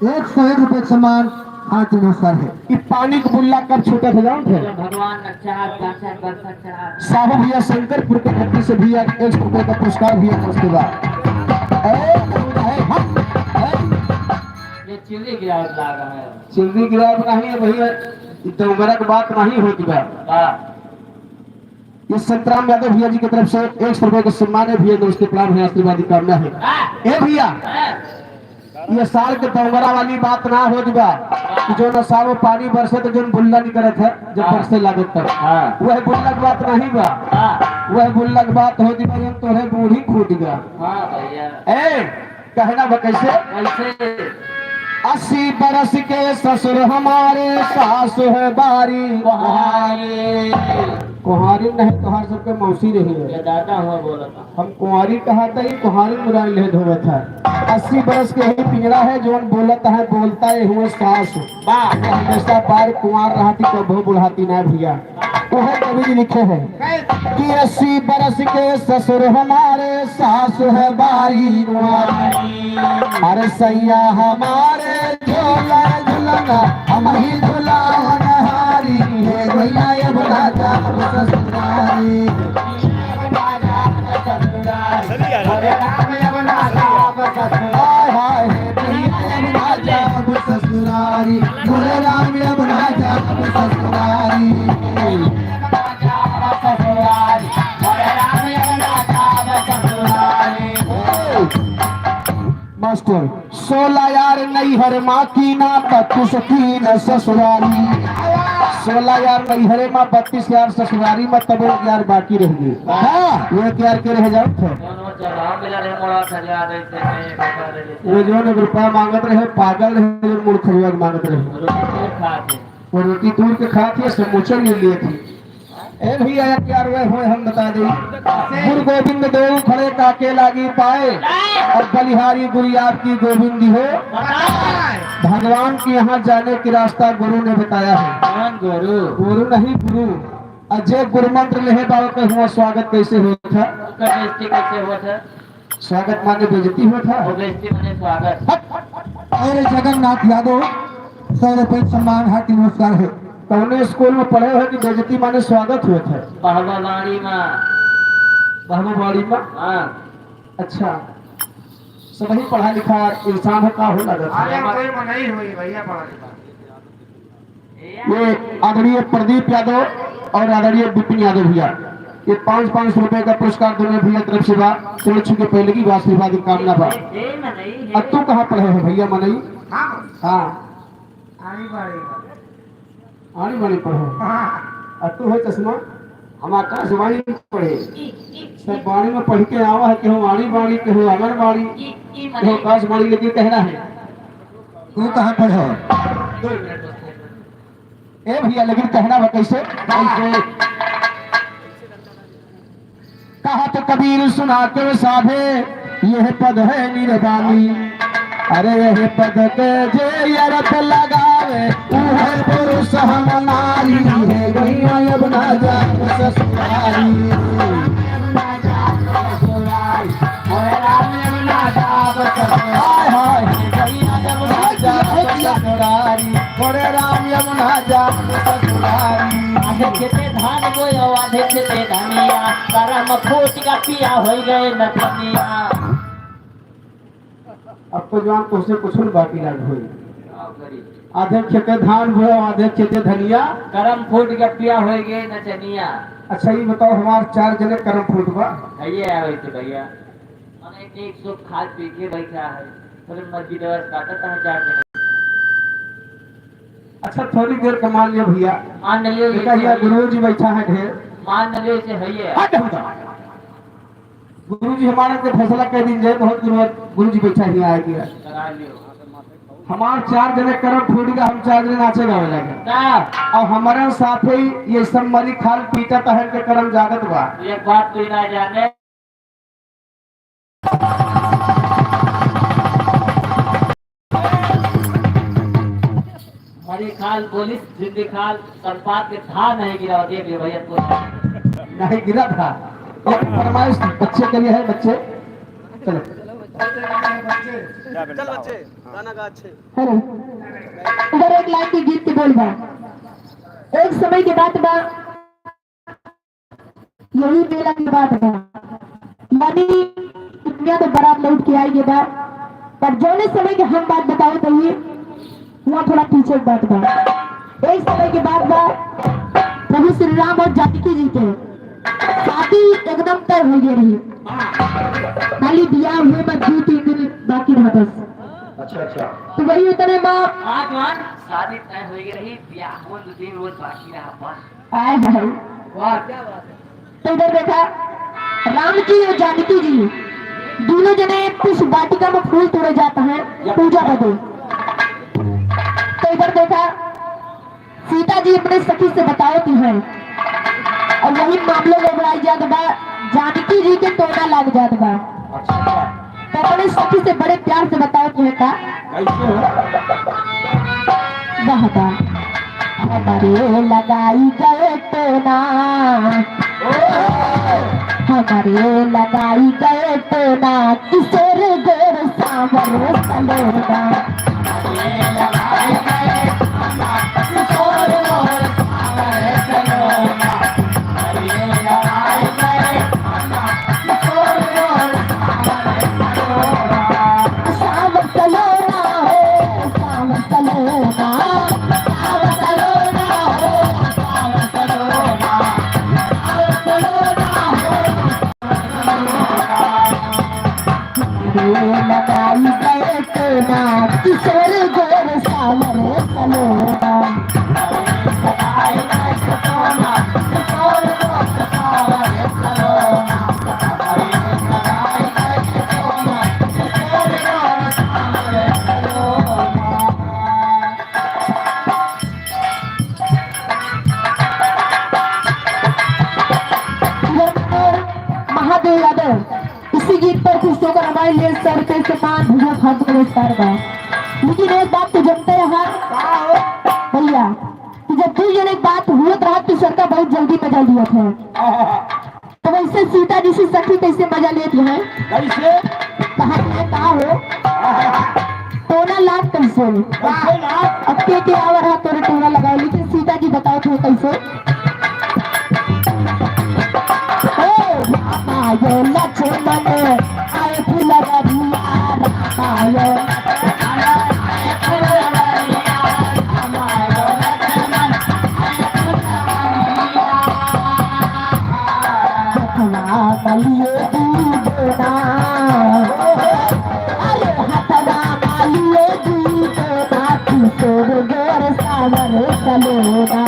एक सौ एक रुपये का सम्मान हाथ नमस्कार है। ई पानी के बुल्ला कब छूटत है, जानत है? जब भगवान का चार, पाँच, चार बरसा चढ़ा। साहू भैया शंकरपुर के धरती से भैया एक सौ रुपए का पुरस्कार भैया पहुंचते बा। ए, ए, हम, ए। ये चिल्ली गिरावत लाग रहा है। चिल्ली गिरावत नहीं है भैया, ई दौंगरा के बात नहीं होती बा। हाँ। ये संतराम यादव भैया जी की तरफ से एक सौ रुपए के सम्मान है भैया, दोस्ती प्रणाम है, आशीर्वाद की कामना है। ए भैया, ये साल के दौंगरा वाली बात ना हो दिबा कि जो न साल वो पानी बरसे तो जो बुल्ला निकलत है, जब हाँ। बरसे लागत तब। हाँ। वह बुल्ला की बात नहीं बा। हाँ। वह बुल्ला की बात हो दिबा, जो तोरे बूढ़ी कूद गया। हाँ भैया। ए, कहना बा कैसे? कैसे? अस्सी बरस के ससुर हमारे, सास है बारी कुंवारी। कुंवारी नहीं, तोहार सबके मौसी रही है। ये दादा हुआ बोला था। हम कुंवारी कहा था, ये कुंवारी मुरारी ले धोवत है। अस्सी बरस के ही पिंजरा है, जोन बोलत है, बोलता है हुए सास। वाह। हमेशा बार कुंवार रहती, कबो बुढ़ाती ना भैया। उहे कवि जी लिखे हैं कि अस्सी बरस के ससुर हमारे, सास है बारी कुंवारी। अरे सैया हमारे झोला झुलना, हम ही झुलावन हारी। हे भैया अब ना जाब ससुरारी। हाय हाय, हे भैया अब ना जाब ससुरारी। बोले राम अब ना जाब ससुरारी। मास्टर, सोलह यार नैहर मा कीना, बत्तीस कीन ससुरारी। सोलह यार नैहरे मा, बत्तीस यार ससुरारी मा, तब एक यार बाकी रह गए। हाँ, वो एक यार के रह जाओ थे। वो जो एक रुपया मांगत रहे, पागल रहे, जो मूड़ खजुआ के मांगत रहे। वो रोटी दूर के खात है, समोसा ले लिए थे। ए भैया, एक यार वह होए, हम बता देई। गुरु गोविंद देव खड़े काके लागी पाए, और बलिहारी गुरु आपकी गोविंद हो। भगवान के यहाँ जाने की रास्ता गुरु ने बताया है। कौन गुरु? गुरु नहीं, गुरु। और जे गुरु मंत्र लेहे बाबा के हुआ स्वागत कैसे होत है? ओकर बेइज्जती कैसे होत है? स्वागत माने बेइज्जती होत है। वो बेइज्जती माने स्वागत। हट। अरे जगन्नाथ यादव, सौ रुपये सम्मान हार्दिक नमस्कार है। कौने स्कूल में पढ़े हो कि बेइज्जती माने स्वागत होत है? बहबावाड़ी में। बहबावाड़ी में? हाँ। अच्छा, सबही पढ़ा लिखा इंसान है, का हो लागत है? अरे कोई मनई हुई भैया पढ़ा लिखा। ये आदरणीय प्रदीप यादव और आदरणीय विपिन यादव भैया, ये पाँच पाँच सौ रुपए का पुरस्कार दोनों भैया तरफ से बा। चलो छू के पहले की आशीर्वाद की कामना बा। अब तू कहाँ पढ़े हो भैया मनई? हाँ। हाँ। आनी बाड़ी। आनी बाड़ी पढ़ो। हाँ। आ तू हो चश्मा? हम आकाशवाणी में पढ़े। सब बाणी में पढ़ के आवा है, केहू आनी बाड़ी, केहू आंगनबाड़ी, केहू आकाशवाणी, लेकिन कहना है। तू कहाँ पढ़ो? ए भैया, लेकिन कहना बा कैसे? कैसे? कहत कबीर सुना के साधे, यह पद है निर्वाणी। अरे यह पद के जे अर्थ लगावे, उहे पुरुष हम नारी। हे गैया अब ना जाब ससुरारी। हाय हाय, हे गैया अब ना जाब ससुरारी। अरे राम अब ना जाब ससुरारी। आधे खेते धान बोयो, आधे खेते धनिया, करम फूट का पिया होई गए नचनिया। अब तो जवान तुमसे कुछ भी बाकी ना होई। आधे खेते धान बोयो, आधे खेते धनिया। करम फूट का पिया होई गए नचनिया। अच्छा, ये बताओ, हमार चार जने करम फूट बा। भैया, आवे थे भैया। मने एक सुख खा पी के बैठा है, फिर मस्जिद और काटत है चार जने। अच्छा, थोड़ी देर का मान लियो भैया। मान लियो, देखा ये भैया, गुरु जी बैठा है ढेर। मान लियो, इसे भैया। हट, हट। गुरु जी हमारे के फैसला कर दीजिए, बहुत गुरु, गुरु जी बैठा ही आए गया। करा लियो। हमार चार जने करम फूट गया, हम चार जने नाचे गावे लगे। ना। और हमारे साथ ही ये सब मरी खाल पीटा तहन के करम जागत बा। ये बात तू ना जाने। मरी खाल बोलिस, जिंदी खाल संपाद के धान नहीं गिरा, देख लियो भैया तो। नहीं गिरा था। एक फरमाइश बच्चे के लिए है, बच्चे। चलो। चल बच्चे, गाना गा अच्छे। हेलो। उधर एक लाइन के गीत के बोल बा। एक समय के बात बा, यही मेला के बात बा। मानी दुनिया तो बारात लौट के आई के बा, पर जौने समय के हम बात बतावत हई, वहाँ थोड़ा पीछे के बात बा। एक समय के बात बा, प्रभु श्री राम और जानकी जी के शादी एकदम तय हो गई रही। खाली बियाह हुए बस दो तीन दिन बाकी रहा बस। अच्छा, अच्छा। तो वही उतने माँ आगमन शादी तय हो गई रही, बियाह हुए दो तीन रोज बाकी रहा बस। आए हाय। वाह, क्या बात है। तो इधर देखा, राम जी और जानकी जी दोनों जने पुष्प वाटिका में फूल तोड़े जाता है पूजा बदे। तो इधर देखा, सीता जी अपने सखी से बतावत हैं और वही मामलो गड़बड़ाई जात बा, जानकी जी के टोना लाग जात बा। अच्छा। तो अपने सखी से बड़े प्यार से बतावत हैं का? कैसे हो? वाह बा। हमरे लगाई गए टोना, हमरे लगाई गए टोना, किशोर गोर सावर सलोना। सावर सलोना हो, सावर सलोना, सावर सलोना हो, सावर सलोना, सावर सलोना हो। रे लगाई गए टोना, किशोर गोर सावर सलोना। महादेव यादव इसी गीत पर खुश होकर हमारे लिए सौ रुपए से पाँच हजार खाद्य पुरस्कार बा। लेकिन एक बात तो जनते हैं भैया, कि जब दू जने एक बात हुआ तो हाथ की सरकार बहुत जल्दी मजा लिया था। तो वैसे सीता जी से सखी कैसे मजा लेती है? कैसे? कहा कि है, का हो? टोना लाग कैसे? कैसे लाग? अब के के आवर है तोरे टोना लगाए, लेकिन सीता जी बताओ तो कैसे? ओ रामा यो लक्ष्मण आए फुलवरिया, रामा यो लक्ष्मण आए फुलवरिया, रामा यो लक्ष्मण आए फुलवरिया। हथवा मलिए दीदो ना, अरे हथवा मलिए दीदो ना, किशोर गोर सावर सलोना।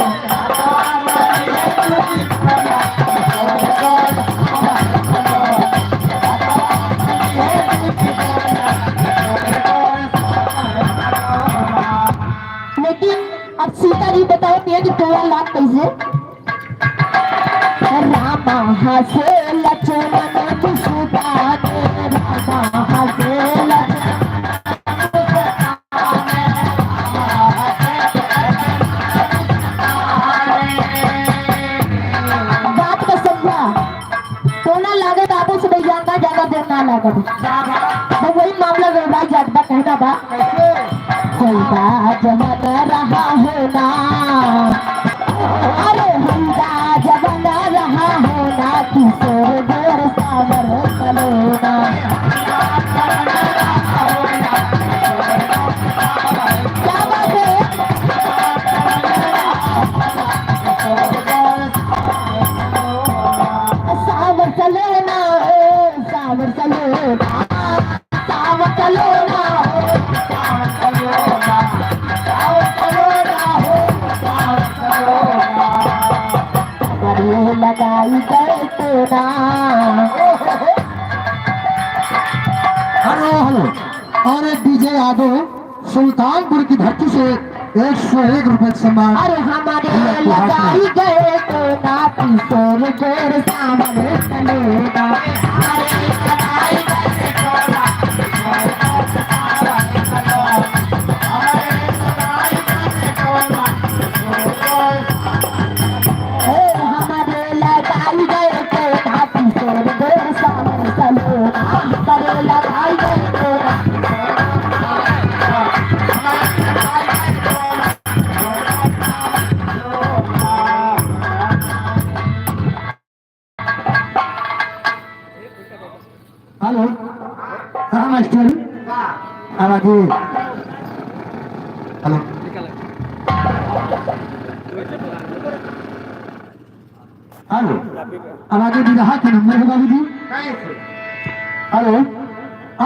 लेकिन अब सीता जी बताओ, ये कि टोला लाग कैसे? रामा हंसे लक्ष्मण मुस्काने, रामा हंसे लक्ष्मण। बात का समझा, टोना लागे बाबू से भैया ना ज्यादा देर ना लागत। तो वही मामला गड़बड़ाई जात बा, कहना बा। कैसे? होइगा जवन रहा होना, अरे होइगा जवन रहा होना, किशोर गोर सावर सलोना। क्या बात है? सावर सलोना, ओ सावर सलोना। सावर सलोना हो, सावर सलोना, सावर सलोना हो, सावर सलोना। हमरे लगाई गए टोना। हेलो, हेलो। और एक डीजे यादव सुल्तानपुर की धरती से एक सौ एक रुपए सम्मान। अरे हमारे दिया, उपहार लगाई दिया। गए तो ना किशोर गोर सावर सलोना। हमारे लगाई गए तो ना किशोर गोर सावर सलोना। हमारे लगाई गए तो ना किशोर गोर सावर सलोना। ओ हमारे लगाई गए तो ना किशोर गोर सावर सलोना। हमारे लगाई गए तो ना। हेलो, हाँ मास्टर, आवाज। हेलो, हेलो, आवाज। बिरहा के नंबर है बाबूजी। हेलो,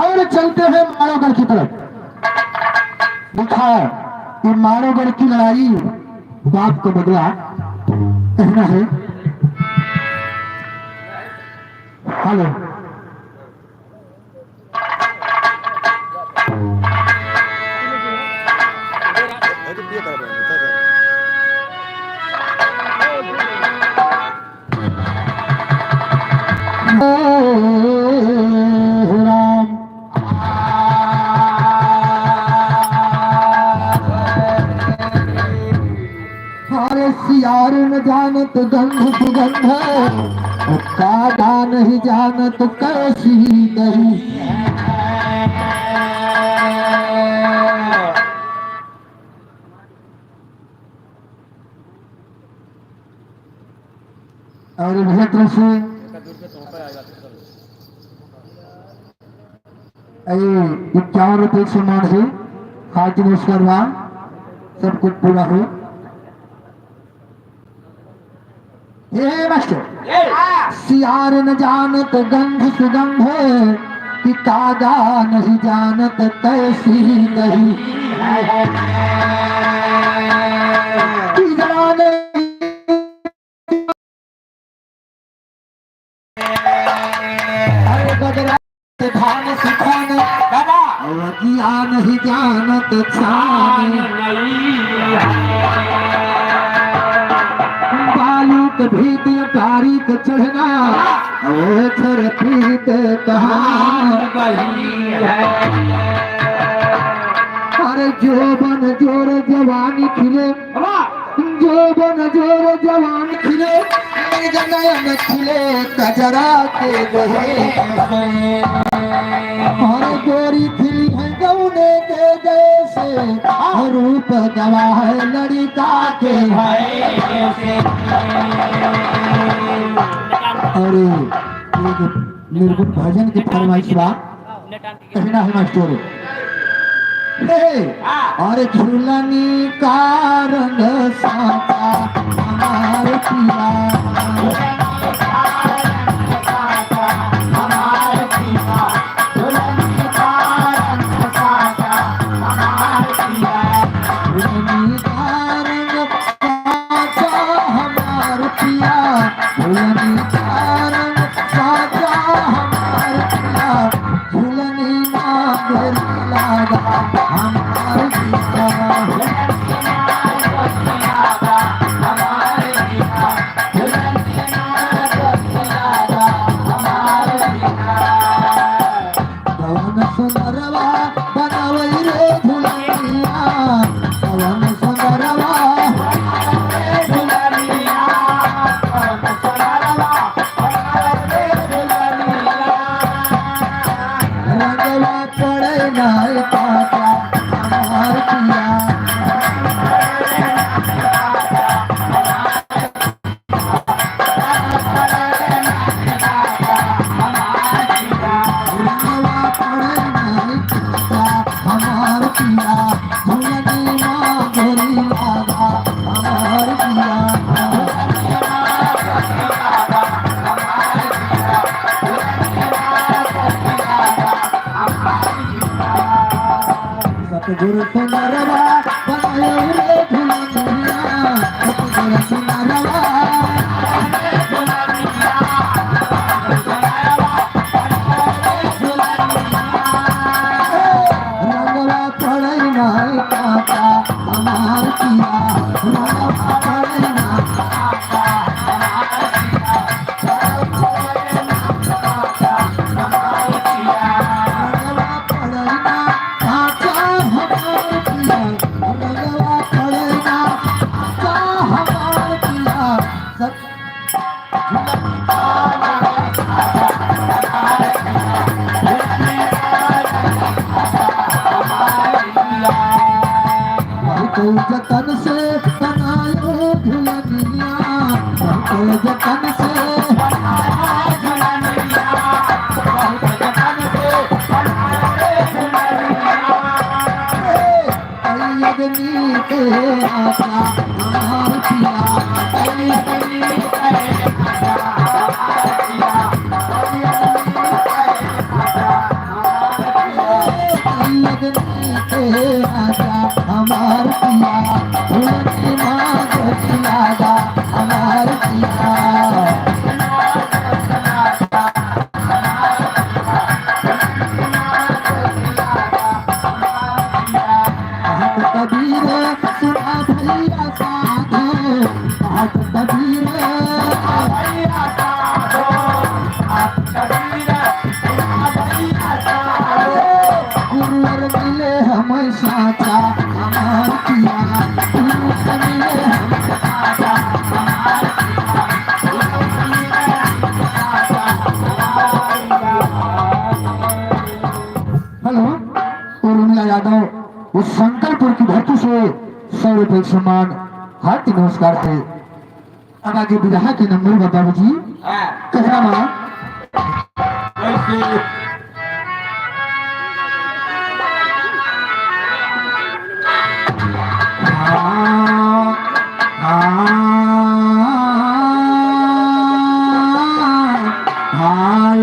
और चलते हैं माड़ोगढ़ की तरफ। देखा, ये माड़ोगढ़ की लड़ाई, बाप का बदला कहना है। हेलो, अरे सियार न जानत गंध सुगंध, कागा नहीं जानत कैसी दही। और भैया तरफ से ए, इक्यावन रुपये के सम्मान है। हार्दिक नमस्कार बा, सब कुछ पूरा हो। ए मास्टर, सियार न जानत गंध सुगंध, कि कागा नहीं जानत कैसी दही। कि जाने अरे गजरा के धान सुखान बाबा। अवधिया नहीं जानत छान। बालू के भीत अटारी के चढ़ना, ओ धरती के कहान। अरे जोबन जोर जवानी खिले, जोबन जोर जवान खिले, नयन खिले कजरा के गहे से। और गोरी खिली है गौने के जैसे, और रूप गवाह है लड़िका के भय से। अरे, एक निर्गुण भजन की फरमाइश बा। कहना है मास्टर। हे, अरे झुलनी का रंग साचा हमार पिया। झुलनी का रंग साचा हमार पिया, झुलनी का रंग साचा हमार पिया, झुलनी मांगेरी लागा हमार पिया। कवन सुंदरवा बनावई रे झुलनिया, कवन सुंदरवा बनावई रे झुलनिया, कवन सुंदरवा बनावई रे झुलनिया। रंगवा पड़े नाई पाता हमार पिया। सतगुरु सुंदरवा बनायो रे झुलनिया, सतगुरु सुंदरवा। रंगवा पड़ई नाई काका हमार पिया, रंगवा पड़ई नाई काका हमार पिया। बहुत जतन से बनायो झुलनिया, बहुत जतन से बनायो झुलनिया, बहुत जतन कबीर सुना भैया साधो, आज कबीर भैया साधो, आज कबीर सुना भैया साधो। गुरुवर मिले हम साचा हमार पिया, गुरुवर मिले हम साचा हमार पिया, गुरुवर मिले हम साचा हमार पिया। हेलो, उर्मिला यादव, वो शंकरपुर की धरती से सौ रुपये सम्मान, हार्दिक नमस्कार से। अब आगे बिरहा के नंबर बा बाबूजी। हाँ। कहना बा। कैसे? हाँ, हाँ, हाँ, ए,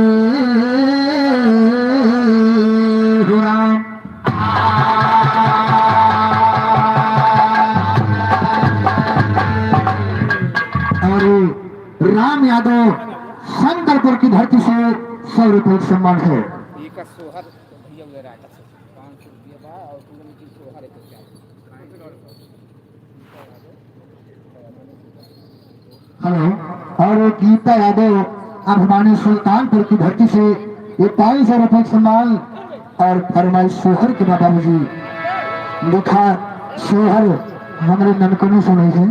हो राम। और राम यादव शंकरपुर की धरती से सौ रुपये का सम्मान है। एकर सोहर भैया उधर आया था, पाँच सौ रुपया बा और पूरा लेकिन सोहर है तो क्या? हेलो, और गीता यादव अभिमानी सुल्तानपुर की धरती से ये पाँच सौ रुपये का सम्मान और फरमाइश सोहर के बा बाबूजी। लिखा सोहर हमरे ननकनों से नहीं है।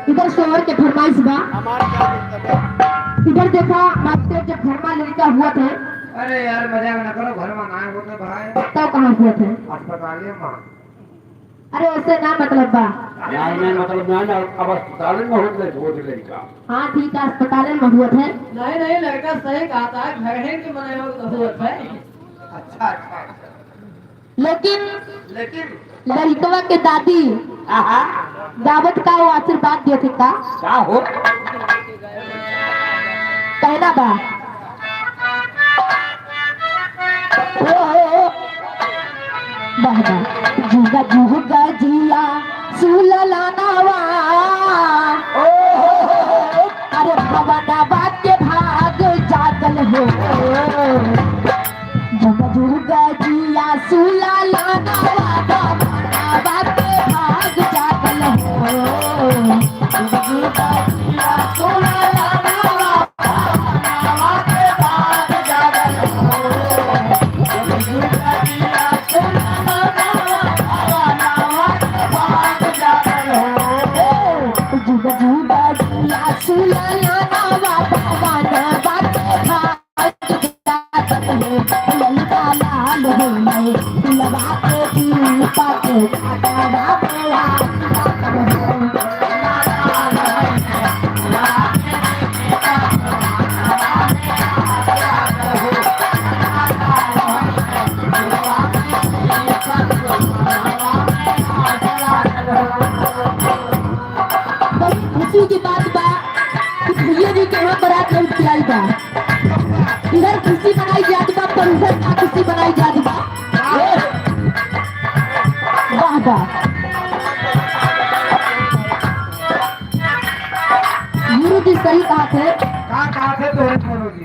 इधर सोहर के फरमाइश बा। इधर देखा मास्टर, जब घर मा लड़का हुआ थे। अरे यार, मजाक ना करो, घर मा ना होत है भाई। तब कहाँ हुआ थे? अस्पताल मा। अरे, उससे ना मतलब बा। नहीं, नहीं, मतलब ना, ना, अब अस्पताल मा होत है, होत है लड़का। हाँ, ठीक है, अस्पताल मा हुआ थे। नहीं, नहीं, लड़का सही कहा था, घर ही के मने हो तो हुआ थे। अच्छा, अच्छा, अच्छा। लेकिन लेकिन लड़कवा के दादी आहा। गावत का वो आशीर्वाद देत है का? का हो? कहना बा। ओ, ओ, ओ। वाह, वाह। जुगा जुगा जिया सुललनवा। ओ, ओ, ओ, ओ। अरे भवनवा के भाग जागल हो। जुग जुग जिया सुललनवा, भवनवा के भाग जागल हो। जुग जुग जिया सुललनवा, भवनवा के भाग जागल हो। जुग जुग जिया सुललनवा, भवनवा के भाग जागल हो। जुग जुग जिया सुललनवा, भवनवा के भाग बड़ी खुशी की बात बा कि भैया जी के यहाँ बारात लौट के आई बा। इधर खुशी मनाई जात बा, पर उधर का खुशी मनाई जात बा। वाह, वाह। गुरु जी सही बात है। का बात है तोहरे गुरु जी?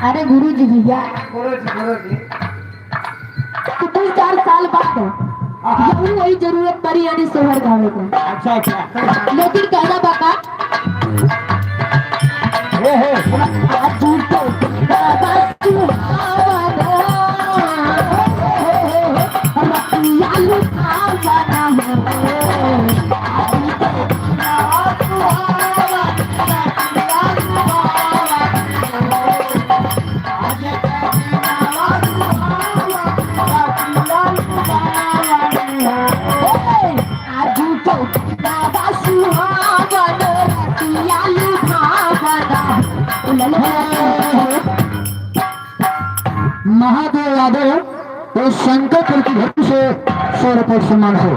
अरे गुरु जी भैया। गुरु जी, गुरु जी। तो दो चार साल बाद हाँ, हाँ। यहू वही जरूरत पड़ी यानी सोहर गावे को। अच्छा, अच्छा। लेकिन कहना बा का? ओहो। आजू तो बाबा सुहावना, रतिया लुभावना हो। आजू तो बाबा सुहावन रतिया लुभावना। यादव, ये शंकरपुर की धरती से सौ रुपये सम्मान हो।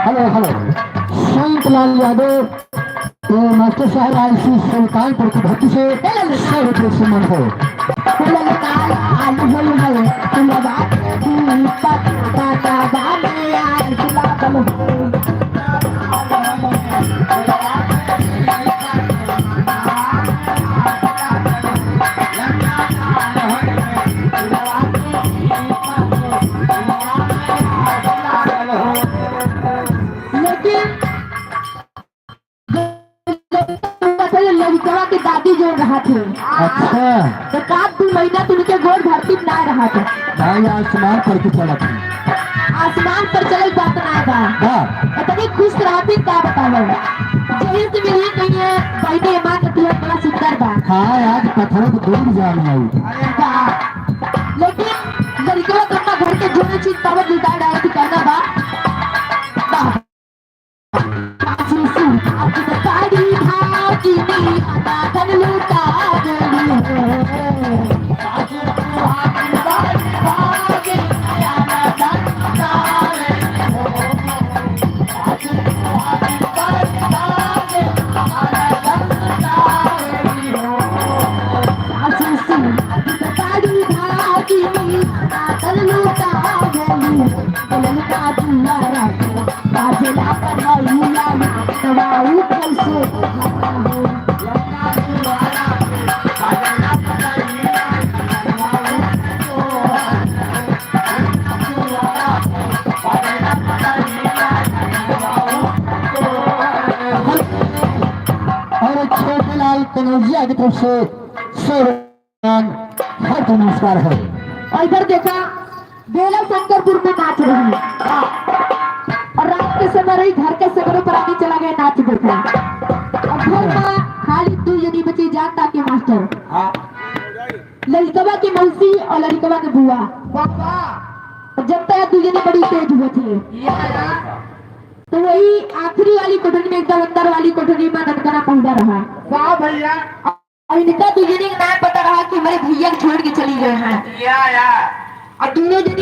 हेलो, हेलो। शांतलाल यादव, ये मास्टर साहब आए इसी सुल्तानपुर की धरती से सौ रुपये सम्मान हो। लेकिन लड़कवा के दादी जो रहत है, अच्छा। तो का दू महीना तो उनके गोड़ धरती ना रहत है। भाई आसमान पर की चलत है। आसमान पर चले बात ना बा। बा। इतनी खुश रहती का बतावल। जहिया से मिली नहीं है, बहिनी हमार नतिया बड़ा सुंदर बा। हाँ, आज पत्थरों को दूर जान आई। बा। लेकिन लड़कवा तो अपना घर के जोने चीज पावत लुटा डाले थी कहना बा। बा। और छोटे लाल कन्हैया की तरफ से सौ रुपये हार्दिक नमस्कार है। और इधर देखा, बेला शंकरपुर में नाच रही। और रात के समय रही, घर के सगरों पर आके चला गए नाच देखा। और घर में खाली दू जनी बची, जानता के मास्टर। हाँ। लड़कवा के मौसी और लड़कवा के बुआ। बाबा। और जब तक दू जनी बड़ी तेज हुआ थी। या, या। तो वही आखिरी वाली कोठरी में, एकदम अंदर वाली कोठरी में ननकना पहिरा रहा। वाह भैया। और इनका दू जनी के नाम पता रहा कि हमारे भैया के छोड़ के चली गए हैं। या, या। और दोनों जनी